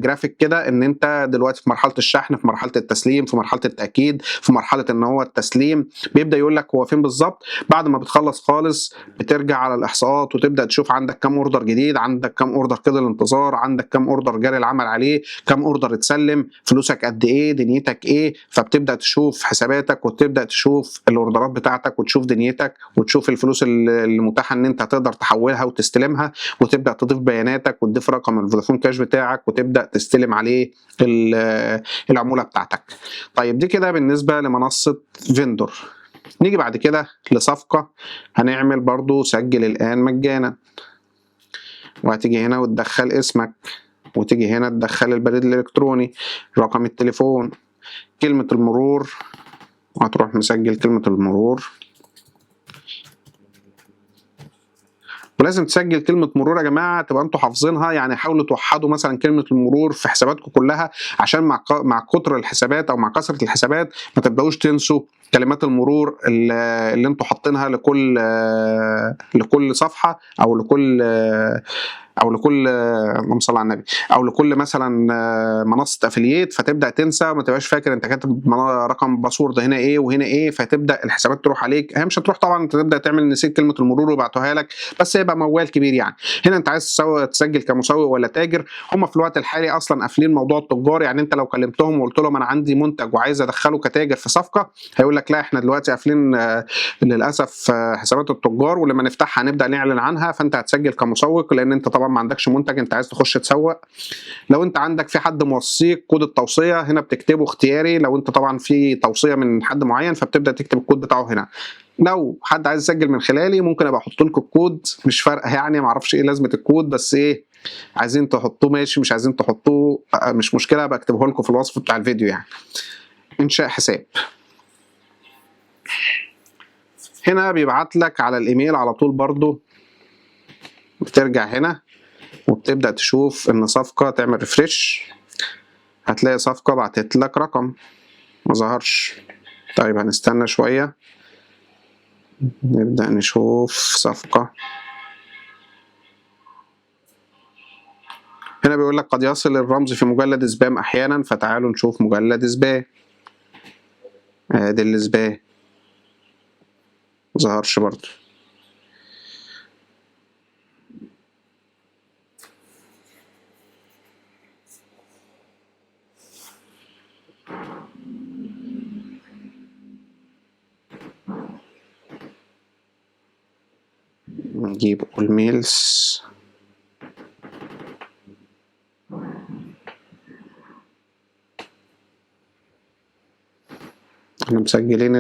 جرافيك كده ان انت دلوقتي في مرحلة الشحن، في مرحلة التسليم، في مرحلة التاكيد، في مرحلة ان هو التسليم. بيبدا يقول لك هو فين بالظبط. بعد ما بتخلص خالص بترجع على الاحصاءات وتبدا تشوف عندك كام order جديد، عندك كام order كده الانتظار، عندك كام order جاري العمل عليه، كام order اتسلم، فلوسك قد ايه، دنيتك ايه. فبتبدا تشوف حساباتك وتبدا تشوف الاوردرات بتاعتك وتشوف دنيتك وتشوف الفلوس اللي متاحة ان انت تقدر تحولها وتستلمها، وتبدا تضيف بياناتك وتضيف رقم الفودافون كاش بتاعك وتبدا تستلم عليه العمولة بتاعتك. طيب دي كده بالنسبة لمنصه فيندور. نيجي بعد كده لصفقه، هنعمل برضو سجل الان مجانا، وهتيجي هنا وتدخل اسمك، وتيجي هنا تدخل البريد الالكتروني، رقم التليفون، كلمة المرور، وهتروح مسجل كلمة المرور. ولازم تسجل كلمة مرور يا جماعة تبقى انتوا حافظينها، يعني حاولوا توحدوا مثلا كلمة المرور في حساباتكم كلها، عشان مع كتر الحسابات او مع كثرة الحسابات ما تبداوش تنسوا كلمات المرور اللي انتوا حاطينها لكل صفحة او لكل او لكل اللهم صل على النبي، او لكل مثلا منصة affiliate. فتبدا تنسى وما تبقاش فاكر انت كاتب رقم password هنا ايه وهنا ايه، فتبدا الحسابات تروح عليك. هي مش هتروح طبعا، انت تبدا تعمل نسيت كلمة المرور ويبعتوها لك، بس هيبقى موال كبير يعني. هنا انت عايز تسجل كمسوق ولا تاجر. هم في الوقت الحالي اصلا قافلين موضوع التجار، يعني انت لو كلمتهم وقلت لهم انا عندي منتج وعايز ادخله كتاجر في صفقة، هيقول لك لا احنا دلوقتي قافلين للاسف حسابات التجار، ولما نفتحها هنبدا نعلن عنها. فانت هتسجل كمسوق لان انت طبعا ما عندكش منتج، انت عايز تخش تسوق. لو انت عندك في حد موصيك كود التوصية هنا بتكتبه اختياري، لو انت طبعا في توصية من حد معين فبتبدا تكتب الكود بتاعه هنا. لو حد عايز يسجل من خلالي ممكن ابقى احط لكم الكود، مش فارقه يعني، ما اعرفش ايه لازمه الكود، بس ايه عايزين تحطوه ماشي، مش عايزين تحطوه مش مشكلة، ابقى اكتبه لكم في الوصف بتاع الفيديو يعني. انشاء حساب، هنا بيبعت لك على الايميل على طول برضو. بترجع هنا وبتبدأ تشوف ان صفقة، تعمل refresh، هتلاقي صفقة بعتت لك رقم ما ظهرش. طيب هنستنى شوية نبدأ نشوف صفقة. هنا بيقول لك قد يصل الرمز في مجلد spam احيانا، فتعالوا نشوف مجلد spam. ادي ال spam ما ظهرش برضو. نجيب all mails. احنا مسجلين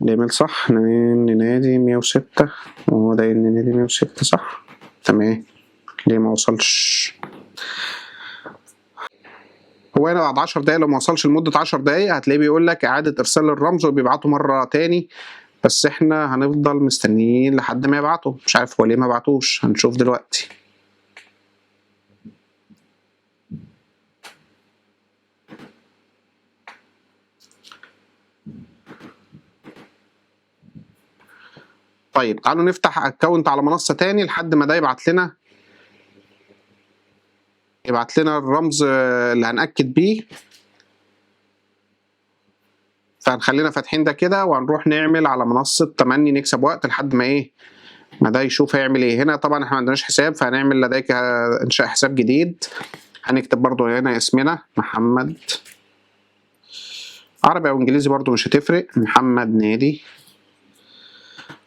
الايميل صح، ننادي 106، وهو ده ننادي 106 صح، تمام. ليه ما وصلش؟ هو هنا بعد 10 دقايق لو ما وصلش لمدة 10 دقايق هتلاقيه بيقول لك إعادة إرسال الرمز وبيبعته مرة تاني، بس احنا هنفضل مستنيين لحد ما يبعته. مش عارف هو ليه ما بعتوش، هنشوف دلوقتي. طيب تعالوا نفتح account على منصة تاني لحد ما ده يبعت لنا الرمز اللي هنأكد بيه. فهنخلينا فاتحين ده كده وهنروح نعمل على منصة تمني، نكسب وقت لحد ما ايه، ما ده يشوف هيعمل ايه. هنا طبعا احنا ما عندناش حساب، فهنعمل لديك انشاء حساب جديد. هنكتب برضو هنا اسمنا محمد، عربي او انجليزي برضو مش هتفرق، محمد نادي،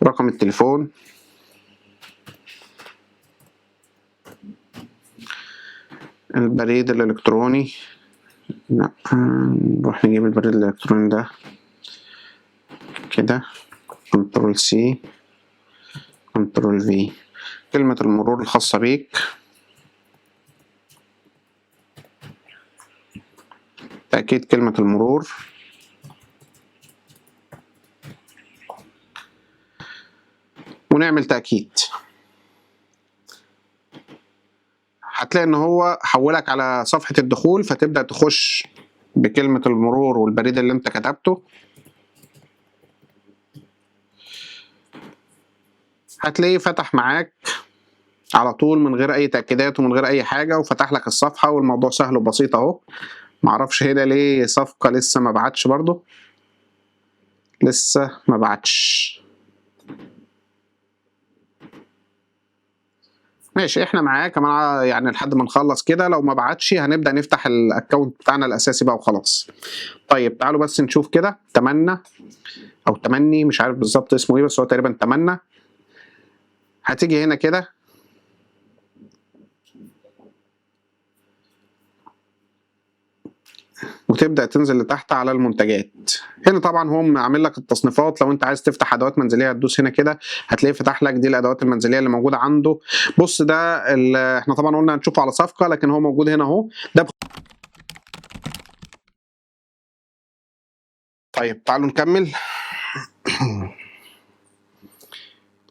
رقم التليفون، البريد الالكتروني، لا، نروح نجيب البريد الالكتروني ده كده، control C control V. كلمة المرور الخاصة بيك، تأكيد كلمة المرور، ونعمل تأكيد. هتلاقي ان هو حولك على صفحة الدخول، فتبدأ تخش بكلمة المرور والبريد اللي انت كتبته. هتلاقيه فتح معاك على طول من غير اي تأكيدات ومن غير اي حاجة، وفتح لك الصفحة، والموضوع سهل وبسيط اهو. معرفش هنا ليه صفقة لسه ما بعتش، برضو لسه ما بعتش. ماشي، احنا معاه كمان يعني لحد ما نخلص كده. لو ما بعتش هنبدأ نفتح ال account بتاعنا الاساسي بقى وخلاص. طيب تعالوا بس نشوف كده تمنى او تمني، مش عارف بالظبط اسمه ايه، بس هو تقريبا تمنى. هتيجي هنا كده وتبدأ تنزل لتحت على المنتجات. هنا طبعا هم عامل لك التصنيفات، لو انت عايز تفتح ادوات منزلية هتدوس هنا كده، هتلاقيه فتح لك دي الادوات المنزلية اللي موجودة عنده. بص ده احنا طبعا قلنا هنشوفه على صفقة، لكن هو موجود هنا اهو ده. طيب تعالوا نكمل.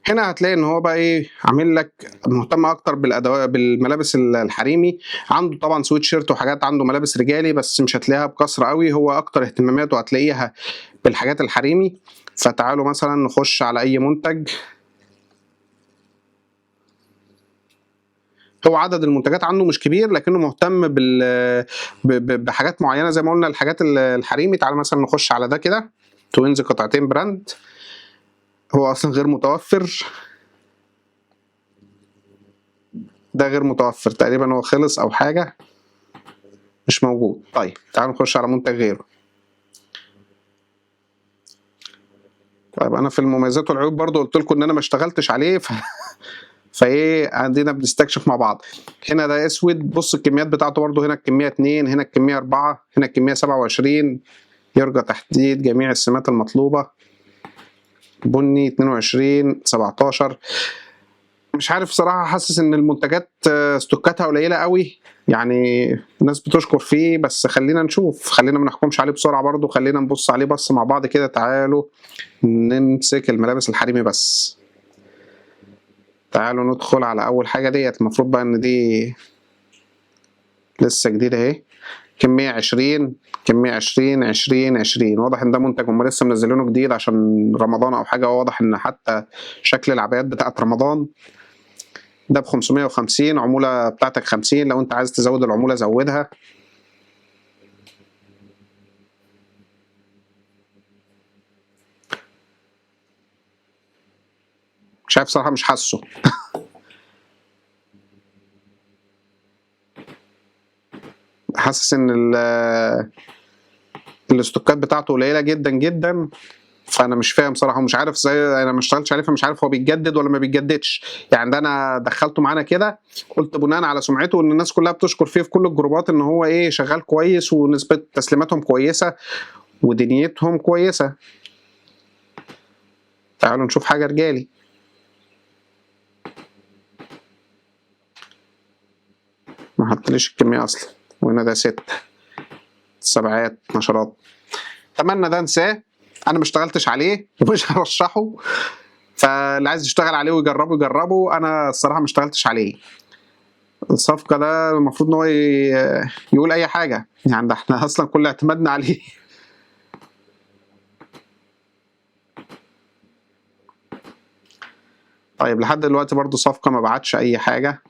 هنا هتلاقي ان هو بقى ايه، عامل لك مهتم اكتر بالادوات، بالملابس الحريمي. عنده طبعا سويت شيرت وحاجات، عنده ملابس رجالي بس مش هتلاقيها بكثرة قوي، هو اكتر اهتماماته هتلاقيها بالحاجات الحريمي. فتعالوا مثلا نخش على اي منتج. هو عدد المنتجات عنده مش كبير، لكنه مهتم بحاجات معينة زي ما قلنا الحاجات الحريمي. تعالوا مثلا نخش على ده كده، twins قطعتين brand، هو اصلا غير متوفر، ده غير متوفر تقريبا، هو خلص او حاجة، مش موجود. طيب تعالوا نخش على منتج غيره. طيب انا في المميزات والعيوب برضو قلت لكم ان انا ما اشتغلتش عليه، فايه عندنا بنستكشف مع بعض. هنا ده اسود، بص الكميات بتاعته برضو، هنا الكمية 2، هنا الكمية 4، هنا الكمية 27. يرجى تحديد جميع السمات المطلوبة. بني 22 17. مش عارف صراحة، حاسس ان المنتجات ستوكاتها قليلة قوي، يعني الناس بتشكر فيه، بس خلينا نشوف، خلينا ما نحكمش عليه بسرعة برضو، خلينا نبص عليه بس مع بعض كده. تعالوا نمسك الملابس الحريمي بس. تعالوا ندخل على اول حاجة ديت، المفروض بقى ان دي لسه جديدة اهي، كمية 20، كمية 20، 20، 20. واضح ان ده منتج هم لسه منزلينه جديد عشان رمضان او حاجة، واضح ان حتى شكل العبايات بتاعت رمضان. ده بخمسمية وخمسين، عمولة بتاعتك 50، لو انت عايز تزود العمولة زودها. مش عارف صراحة، مش حاسه. حاسس ان الاستوكات بتاعته قليله جدا جدا، فانا مش فاهم صراحة ومش عارف ازاي، انا ما اشتغلتش عليه فمش عارف هو بيتجدد ولا ما بيتجددش. يعني ده انا دخلته معانا كده، قلت بناء على سمعته ان الناس كلها بتشكر فيه في كل الجروبات ان هو ايه، شغال كويس ونسبه تسليماتهم كويسة ودنيتهم كويسة. تعالوا نشوف حاجة رجالي. ما حطليش الكمية اصلا. وهنا ده 6 7 نشرات. اتمنى ده انساه، انا ما اشتغلتش عليه ومش هرشحه، فاللي عايز يشتغل عليه ويجربه يجربه، انا الصراحة ما اشتغلتش عليه. الصفقة ده المفروض ان هو يقول اي حاجة، يعني ده احنا اصلا كل اعتمادنا عليه. طيب لحد دلوقتي برضو صفقة ما بعتش اي حاجة.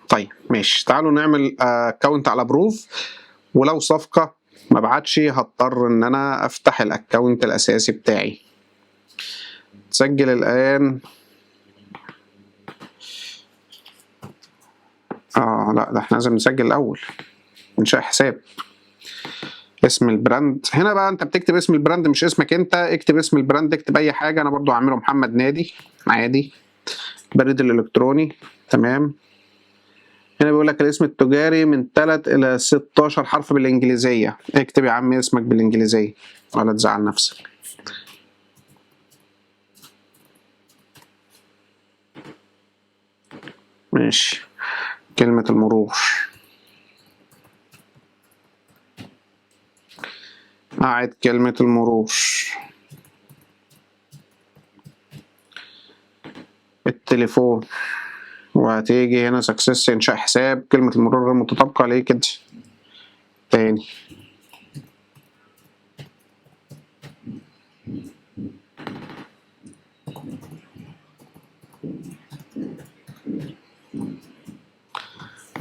طيب ماشي، تعالوا نعمل account على بروف، ولو صفقة ما بعتش هضطر ان انا افتح ال account الاساسي بتاعي. تسجل الان. لا ده احنا لازم نسجل الاول، انشاء حساب. اسم ال brand هنا بقى انت بتكتب اسم ال brand مش اسمك انت، اكتب اسم ال brand، اكتب اي حاجة. انا برضو هعمله محمد نادي عادي. بريد الالكتروني تمام. هنا بيقول لك الاسم التجاري من 3 الى 16 حرف بالانجليزية. اكتب يا عم اسمك بالانجليزية ولا تزعل نفسك. ماشي. كلمة المرور، أعد كلمة المرور. التليفون، وهتيجي هنا سكسس إنشاء حساب. كلمة المرور غير متطابقة ليه كده؟ تاني.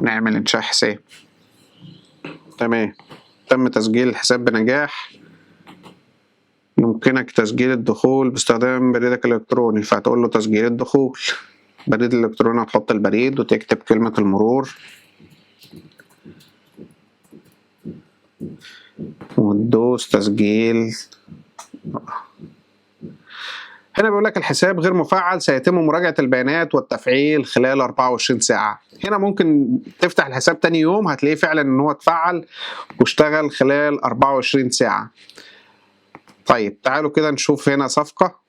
نعمل إنشاء حساب. تمام، تم تسجيل الحساب بنجاح. يمكنك تسجيل الدخول باستخدام بريدك الإلكتروني، فهتقول له تسجيل الدخول. بريد الإلكتروني هتحط البريد وتكتب كلمة المرور وتدوس تسجيل. هنا بيقول لك الحساب غير مفعل، سيتم مراجعة البيانات والتفعيل خلال 24 ساعة. هنا ممكن تفتح الحساب تاني يوم هتلاقيه فعلا ان هو اتفعل واشتغل خلال 24 ساعة. طيب تعالوا كده نشوف هنا صفقة.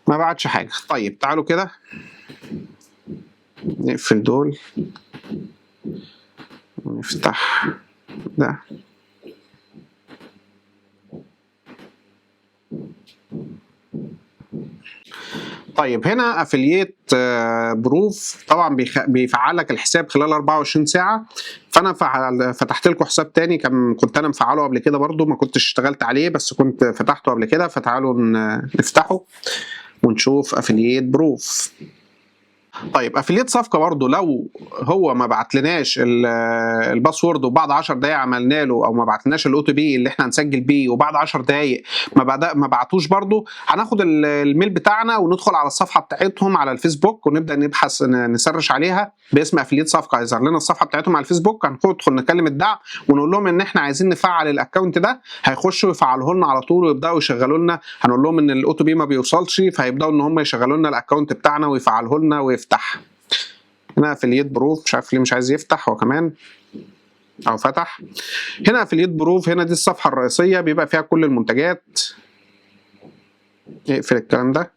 ما بعتش حاجة. طيب تعالوا كده نقفل دول ونفتح ده. طيب هنا Affiliate Proof طبعا بيفعلك الحساب خلال 24 ساعة. فانا فتحت لكم حساب تاني كنت انا مفعله قبل كده برضو، ما كنتش اشتغلت عليه بس كنت فتحته قبل كده، فتعالوا نفتحه ونشوف Affiliate Proof. طيب Affiliate صفقة برضو لو هو ما بعتلناش ال password وبعد 10 دقايق عملنا له، او ما بعتلناش ال OTP اللي احنا هنسجل بيه وبعد 10 دقايق ما بعتوش برضو، هناخد ال mail بتاعنا وندخل على الصفحة بتاعتهم على الفيسبوك ونبدا نبحث نسرش عليها باسم Affiliate صفقة. هيظهر لنا الصفحة بتاعتهم على الفيسبوك، هندخل نكلم الدعم ونقول لهم ان احنا عايزين نفعل ال account ده، هيخشوا يفعلوه لنا على طول ويبداوا يشغلوا لنا. هنقول لهم ان ال OTP ما بيوصلش، فهيبداوا ان هم يشغلوا لنا ال account بتاعنا ويفعلوه لنا ويفتح. هنا Affiliate Proof مش عارف ليه مش عايز يفتح، هو كمان او فتح. هنا Affiliate Proof، هنا دي الصفحة الرئيسية بيبقى فيها كل المنتجات. اقفل الكلام ده.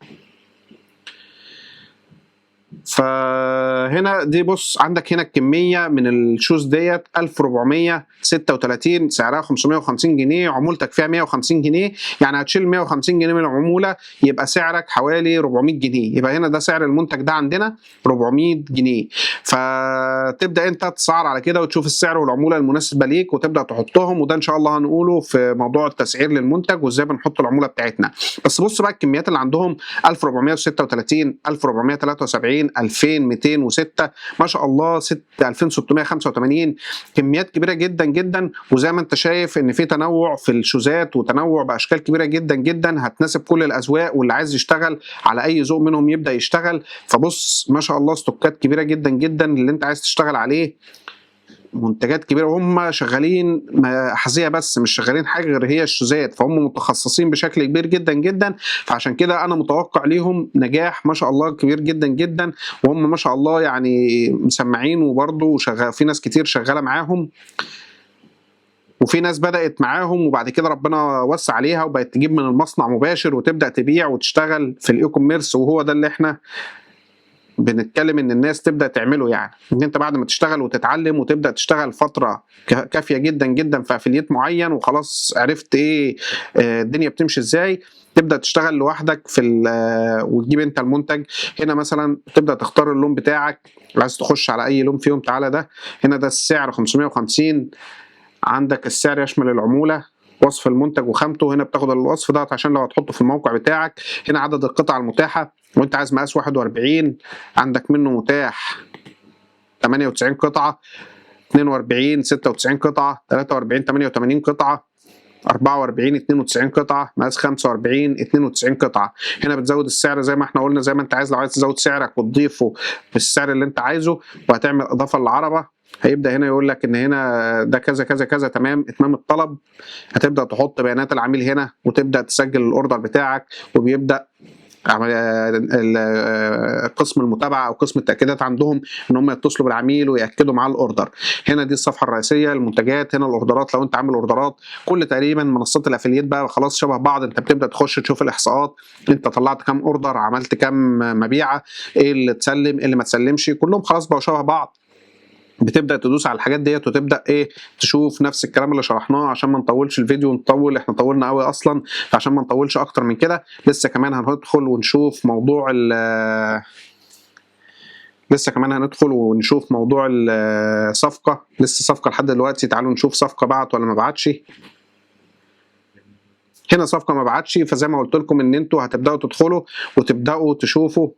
فهنا دي بص عندك هنا الكمية من ال shoes ديت 1436، سعرها 550 جنيه، عمولتك فيها 150 جنيه، يعني هتشيل 150 جنيه من العمولة يبقى سعرك حوالي 400 جنيه. يبقى هنا ده سعر المنتج ده عندنا 400 جنيه. فتبدأ انت تسعر على كده وتشوف السعر والعمولة المناسبة ليك وتبدأ تحطهم، وده ان شاء الله هنقوله في موضوع التسعير للمنتج وازاي بنحط العمولة بتاعتنا. بس بص بقى الكميات اللي عندهم 1436، 1473، 2206، ما شاء الله 2685، كميات كبيرة جدا جدا. وزي ما انت شايف ان في تنوع في الشوزات وتنوع باشكال كبيرة جدا جدا هتناسب كل الاذواق، واللي عايز يشتغل على اي ذوق منهم يبدا يشتغل. فبص ما شاء الله ستوكات كبيرة جدا جدا اللي انت عايز تشتغل عليه، منتجات كبيرة، وهم شغالين احذية بس، مش شغالين حاجة غير هي الشوزات، فهم متخصصين بشكل كبير جدا جدا. فعشان كده انا متوقع ليهم نجاح ما شاء الله كبير جدا جدا، وهم ما شاء الله يعني مسمعين، وبرضه شغال في ناس كتير شغالة معاهم، وفي ناس بدأت معاهم وبعد كده ربنا وسع عليها وبقت تجيب من المصنع مباشر وتبدأ تبيع وتشتغل في ال e-commerce. وهو ده اللي احنا بنتكلم ان الناس تبدا تعمله، يعني ان انت بعد ما تشتغل وتتعلم وتبدا تشتغل فترة كافيه جدا جدا في affiliate معين وخلاص عرفت ايه الدنيا بتمشي ازاي، تبدا تشتغل لوحدك في وتجيب انت المنتج. هنا مثلا تبدا تختار اللون بتاعك، عايز تخش على اي لون فيهم تعالى ده. هنا ده السعر 550، عندك السعر يشمل العمولة، وصف المنتج وخامته، هنا بتاخد الوصف ده عشان لو هتحطه في الموقع بتاعك. هنا عدد القطع المتاحة، وانت عايز مقاس 41 عندك منه متاح 98 قطعه، 42 96 قطعه، 43 88 قطعه. 44 92 قطعه، مقاس 45 92 قطعه. هنا بتزود السعر زي ما احنا قلنا، زي ما انت عايز، لو عايز تزود سعرك وتضيفه بالسعر اللي انت عايزه، وهتعمل اضافه للعربه. هيبدا هنا يقول لك ان هنا ده كذا كذا كذا، تمام. اتمام الطلب، هتبدا تحط بيانات العميل هنا وتبدا تسجل ال order بتاعك، وبيبدا قسم المتابعة او قسم التاكيدات عندهم ان هم يتصلوا بالعميل وياكدوا معاه ال order. هنا دي الصفحة الرئيسية، المنتجات، هنا الاوردرات لو انت عامل اوردرات. كل تقريبا منصات ال affiliate بقى خلاص شبه بعض، انت بتبدا تخش تشوف الاحصاءات، انت طلعت كام order، عملت كام مبيعه، ايه اللي تسلم ايه اللي ما تسلمش، كلهم خلاص بقوا شبه بعض. بتبدا تدوس على الحاجات ديت وتبدا ايه تشوف نفس الكلام اللي شرحناه، عشان ما نطولش الفيديو ونطول، احنا طولنا قوي اصلا، فعشان ما نطولش اكتر من كده لسه كمان هندخل ونشوف موضوع ال لسه كمان هندخل ونشوف موضوع الصفقة. لسه صفقة لحد دلوقتي، تعالوا نشوف صفقة بعت ولا ما بعتش. هنا صفقة ما بعتش، فزي ما قلت لكم ان انتوا هتبداوا تدخلوا وتبداوا تشوفوا،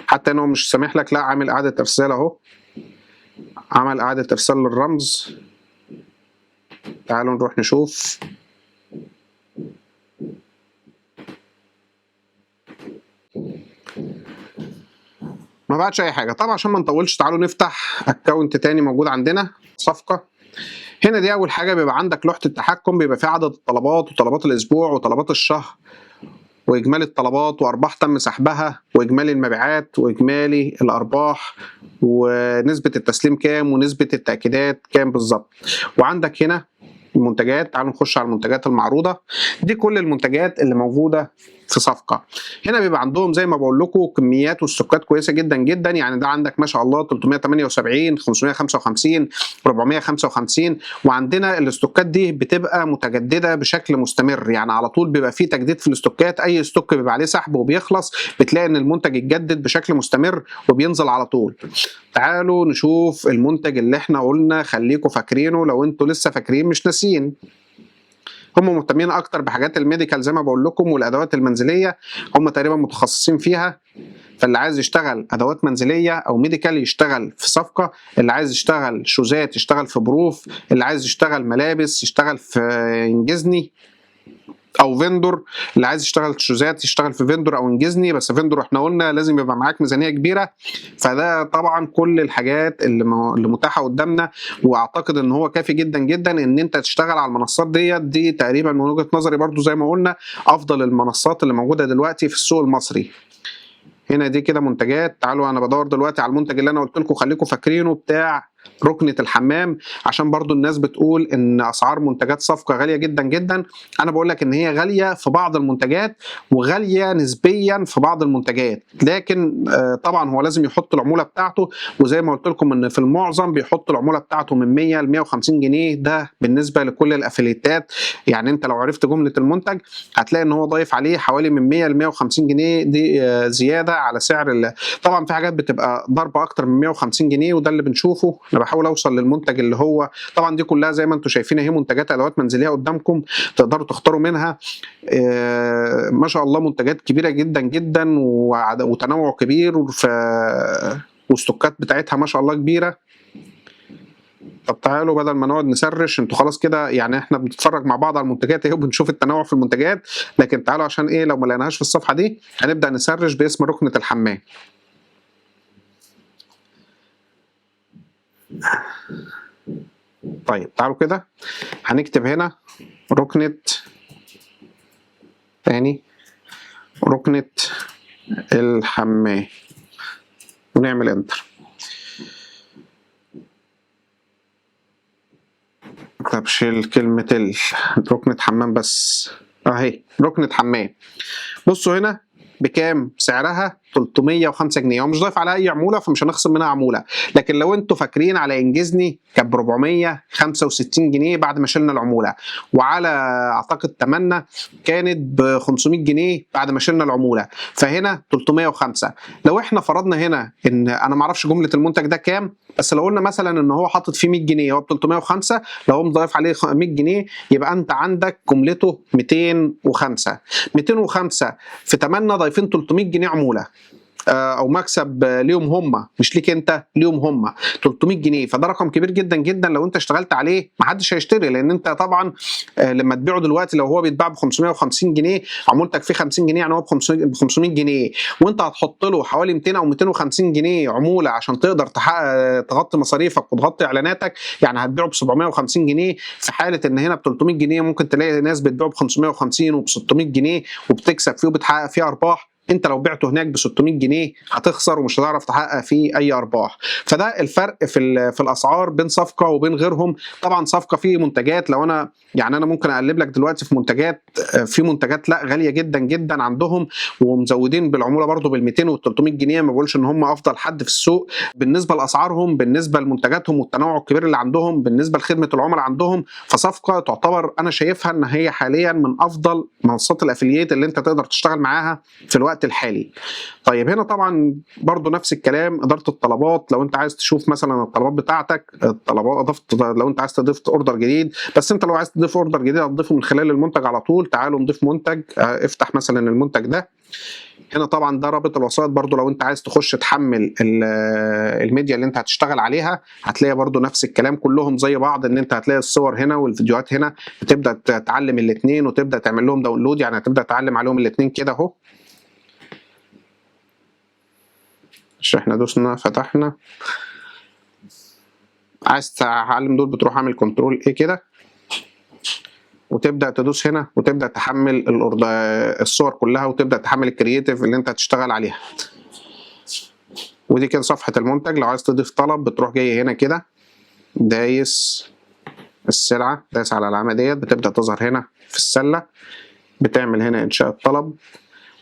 حتى انه مش سامح لك، لا عامل اعاده ارسال اهو، عمل اعاده ارسال للرمز. تعالوا نروح نشوف. ما بعتش اي حاجة. طبعا عشان ما نطولش تعالوا نفتح account تاني موجود عندنا، صفقة. هنا دي اول حاجة بيبقى عندك لوحة التحكم، بيبقى فيها عدد الطلبات وطلبات الاسبوع وطلبات الشهر واجمالي الطلبات وارباح تم سحبها واجمالي المبيعات واجمالي الارباح ونسبه التسليم كام ونسبه التاكيدات كام بالظبط. وعندك هنا المنتجات، تعالوا نخش على المنتجات المعروضة. دي كل المنتجات اللي موجودة في صفقة. هنا بيبقى عندهم زي ما بقول لكم كميات والستوكات كويسة جدا جدا، يعني ده عندك ما شاء الله 378، 555، 455، وعندنا الاستوكات دي بتبقى متجددة بشكل مستمر، يعني على طول بيبقى فيه تجديد في الاستوكات. اي stock بيبقى عليه سحب وبيخلص بتلاقي ان المنتج اتجدد بشكل مستمر وبينزل على طول. تعالوا نشوف المنتج اللي احنا قلنا خليكم فاكرينه، لو انتوا لسه فاكرين مش ناسيين. هم مهتمين اكتر بحاجات ال medical زي ما بقول لكم، والادوات المنزلية هم تقريبا متخصصين فيها. فاللي عايز يشتغل ادوات منزلية او medical يشتغل في صفقة، اللي عايز يشتغل شوزات يشتغل في بروف، اللي عايز يشتغل ملابس يشتغل في انجزني او فيندور، اللي عايز يشتغل شوزات يشتغل في فيندور او انجزني، بس فيندور احنا قلنا لازم يبقى معاك ميزانية كبيرة. فده طبعا كل الحاجات اللي متاحة قدامنا، واعتقد ان هو كافي جدا جدا ان انت تشتغل على المنصات ديت. دي تقريبا من وجهه نظري برضو زي ما قلنا افضل المنصات اللي موجودة دلوقتي في السوق المصري. هنا دي كده منتجات. تعالوا انا بدور دلوقتي على المنتج اللي انا قلت لكم خليكم فاكرينه بتاع ركنة الحمام، عشان برضو الناس بتقول ان اسعار منتجات صفقة غالية جدا جدا. انا بقول لك ان هي غالية في بعض المنتجات وغالية نسبيا في بعض المنتجات، لكن طبعا هو لازم يحط العمولة بتاعته، وزي ما قلت لكم ان في المعظم بيحط العمولة بتاعته من 100 ل 150 جنيه، ده بالنسبة لكل الافليتات. يعني انت لو عرفت جملة المنتج هتلاقي ان هو ضايف عليه حوالي من 100 ل 150 جنيه، دي زيادة على سعر. طبعا في حاجات بتبقى ضربة اكتر من 150 جنيه، وده اللي بنشوفه. انا بحاول اوصل للمنتج اللي هو طبعا دي كلها زي ما انتم شايفين اهي منتجات ادوات منزلية قدامكم تقدروا تختاروا منها. ما شاء الله منتجات كبيرة جدا جدا وتنوع كبير، والستوكات بتاعتها ما شاء الله كبيرة. طب تعالوا بدل ما نقعد نسرش، انتوا خلاص كده يعني احنا بنتفرج مع بعض على المنتجات اهي وبنشوف التنوع في المنتجات، لكن تعالوا عشان ايه لو ما لقيناهاش في الصفحة دي هنبدا نسرش باسم ركنه الحمام. طيب تعالوا كده هنكتب هنا ركنة تاني، ركنة الحمام، ونعمل انتر. طب شيل كلمة ركنة حمام بس، اهي ركنة حمام. بصوا هنا بكام سعرها؟ 305 جنيه، هو مش ضايف عليها اي عمولة فمش هنخصم منها عمولة. لكن لو انتوا فاكرين على انجزني كانت ب 465 جنيه بعد ما شلنا العمولة، وعلى اعتقد تمنى كانت ب 500 جنيه بعد ما شلنا العمولة، فهنا 305. لو احنا فرضنا هنا ان انا ما اعرفش جملة المنتج ده كام، بس لو قلنا مثلا ان هو حاطط فيه 100 جنيه، هو ب 305، لو هو مضايف عليه 100 جنيه يبقى انت عندك جملته 205. 205 في تمنى ضايفين 300 جنيه عمولة، او مكسب ليهم هم، مش ليك انت، ليهم هم 300 جنيه. فده رقم كبير جدا جدا، لو انت اشتغلت عليه محدش هيشتري، لان انت طبعا لما تبيعه دلوقتي لو هو بيتباع ب 550 جنيه عمولتك فيه 50 جنيه، يعني هو ب 500 جنيه، وانت هتحط له حوالي 200 او 250 جنيه عمولة عشان تقدر تحقق تغطي مصاريفك وتغطي اعلاناتك، يعني هتبيعه ب 750 جنيه. في حاله ان هنا ب 300 جنيه ممكن تلاقي ناس بتبيعه ب 550 وب 600 جنيه وبتكسب فيه وبتحقق فيه ارباح. انت لو بعته هناك ب 600 جنيه هتخسر ومش هتعرف تحقق فيه اي ارباح. فده الفرق في الاسعار بين صفقة وبين غيرهم. طبعا صفقة فيه منتجات، لو انا يعني انا ممكن اقلب لك دلوقتي في منتجات، في منتجات لا غالية جدا جدا عندهم ومزودين بالعموله برضو بال 200 وال 300 جنيه. ما بقولش ان هم افضل حد في السوق بالنسبة لاسعارهم، بالنسبة لمنتجاتهم والتنوع الكبير اللي عندهم، بالنسبة لخدمة العملاء عندهم. فصفقه تعتبر انا شايفها ان هي حاليا من افضل منصات ال affiliate اللي انت تقدر تشتغل معاها في الوقت الحالي. طيب هنا طبعا برضو نفس الكلام، ادارة الطلبات، لو انت عايز تشوف مثلا الطلبات بتاعتك، الطلبات اضفت، لو انت عايز تضيف order جديد، بس انت لو عايز تضيف order جديد هتضيفه من خلال المنتج على طول. تعالوا نضيف منتج، افتح مثلا المنتج ده. هنا طبعا ده رابط الوسائط برضو، لو انت عايز تخش تحمل الميديا اللي انت هتشتغل عليها هتلاقي برضو نفس الكلام، كلهم زي بعض، ان انت هتلاقي الصور هنا والفيديوهات هنا، بتبدا تعلم الاثنين وتبدا تعمل لهم download، يعني هتبدا تعلم عليهم الاثنين كده اهو. مش احنا دوسنا فتحنا، عايز تعلم دول بتروح عامل control A كده وتبدا تدوس هنا وتبدا تحمل الصور كلها وتبدا تحمل ال creative اللي انت هتشتغل عليها. ودي كده صفحة المنتج. لو عايز تضيف طلب بتروح جاي هنا كده دايس السلعة، دايس على العلامة ديت، بتبدا تظهر هنا في السلة، بتعمل هنا انشاء الطلب،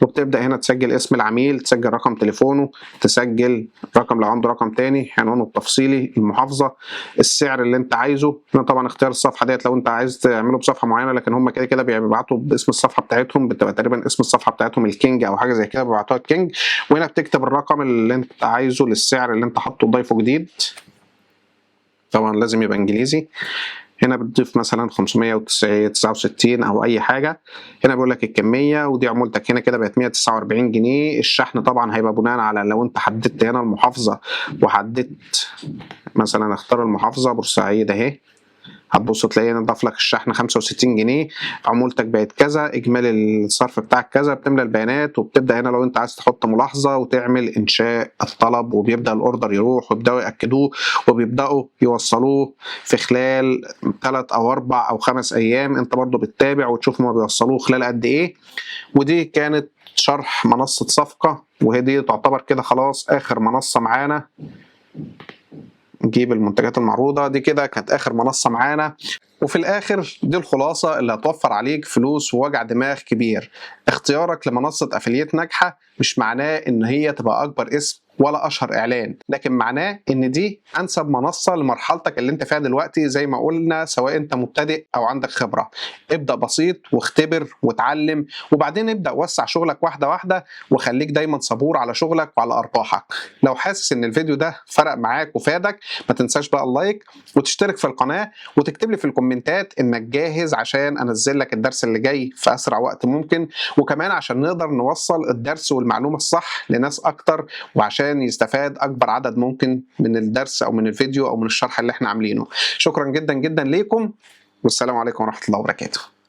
وبتبدا هنا تسجل اسم العميل، تسجل رقم تليفونه، تسجل رقم لو عنده رقم تاني، عنوانه التفصيلي، المحافظة، السعر اللي انت عايزه. هنا طبعا اختيار الصفحة ديت لو انت عايز تعمله بصفحة معينة، لكن هم كده كده بيبعتوا باسم الصفحة بتاعتهم، بتبقى تقريبا اسم الصفحة بتاعتهم الكينج او حاجة زي كده، بيبعتوها الكينج. وهنا بتكتب الرقم اللي انت عايزه للسعر اللي انت حاطه ضيفه جديد، طبعا لازم يبقى انجليزي. هنا بتضيف مثلا 569 او اي حاجة. هنا بيقول لك الكمية، ودي عمولتك هنا كده بقت 149 جنيه. الشحن طبعا هيبقى بناء على لو انت حددت هنا المحافظة، وحددت مثلا اختار المحافظة بورسعيد اهي، هتبص تلاقي هنا ضاف لك الشحن 65 جنيه، عمولتك بقت كذا، اجمالي الصرف بتاعك كذا. بتملى البيانات وبتبدا هنا لو انت عايز تحط ملاحظة وتعمل انشاء الطلب، وبيبدا ال order يروح ويبداوا ياكدوه وبيبداوا يوصلوه في خلال 3 او 4 او 5 ايام. انت برضو بتتابع وتشوف هما بيوصلوه خلال قد ايه. ودي كانت شرح منصة صفقة، وهي دي تعتبر كده خلاص اخر منصة معانا. نجيب المنتجات المعروضة دي كده كانت آخر منصة معانا. وفي الآخر دي الخلاصة اللي هتوفر عليك فلوس ووجع دماغ كبير. اختيارك لمنصة affiliate ناجحة مش معناه إن هي تبقى أكبر اسم ولا أشهر إعلان، لكن معناه إن دي أنسب منصة لمرحلتك اللي أنت فيها دلوقتي. زي ما قلنا سواء أنت مبتدئ أو عندك خبرة، ابدأ بسيط واختبر وتعلم، وبعدين ابدأ وسع شغلك واحدة واحدة، وخليك دايما صبور على شغلك وعلى أرباحك. لو حاسس إن الفيديو ده فرق معاك وفادك، ما تنساش بقى ال like وتشترك في القناة وتكتب لي في الكومنتات إنك جاهز عشان أنزل لك الدرس اللي جاي في أسرع وقت ممكن، وكمان عشان نقدر نوصل الدرس والمعلومة الصح لناس أكتر، وعشان يستفاد أكبر عدد ممكن من الدرس أو من الفيديو أو من الشرح اللي احنا عاملينه. شكرا جدا جدا ليكم، والسلام عليكم ورحمة الله وبركاته.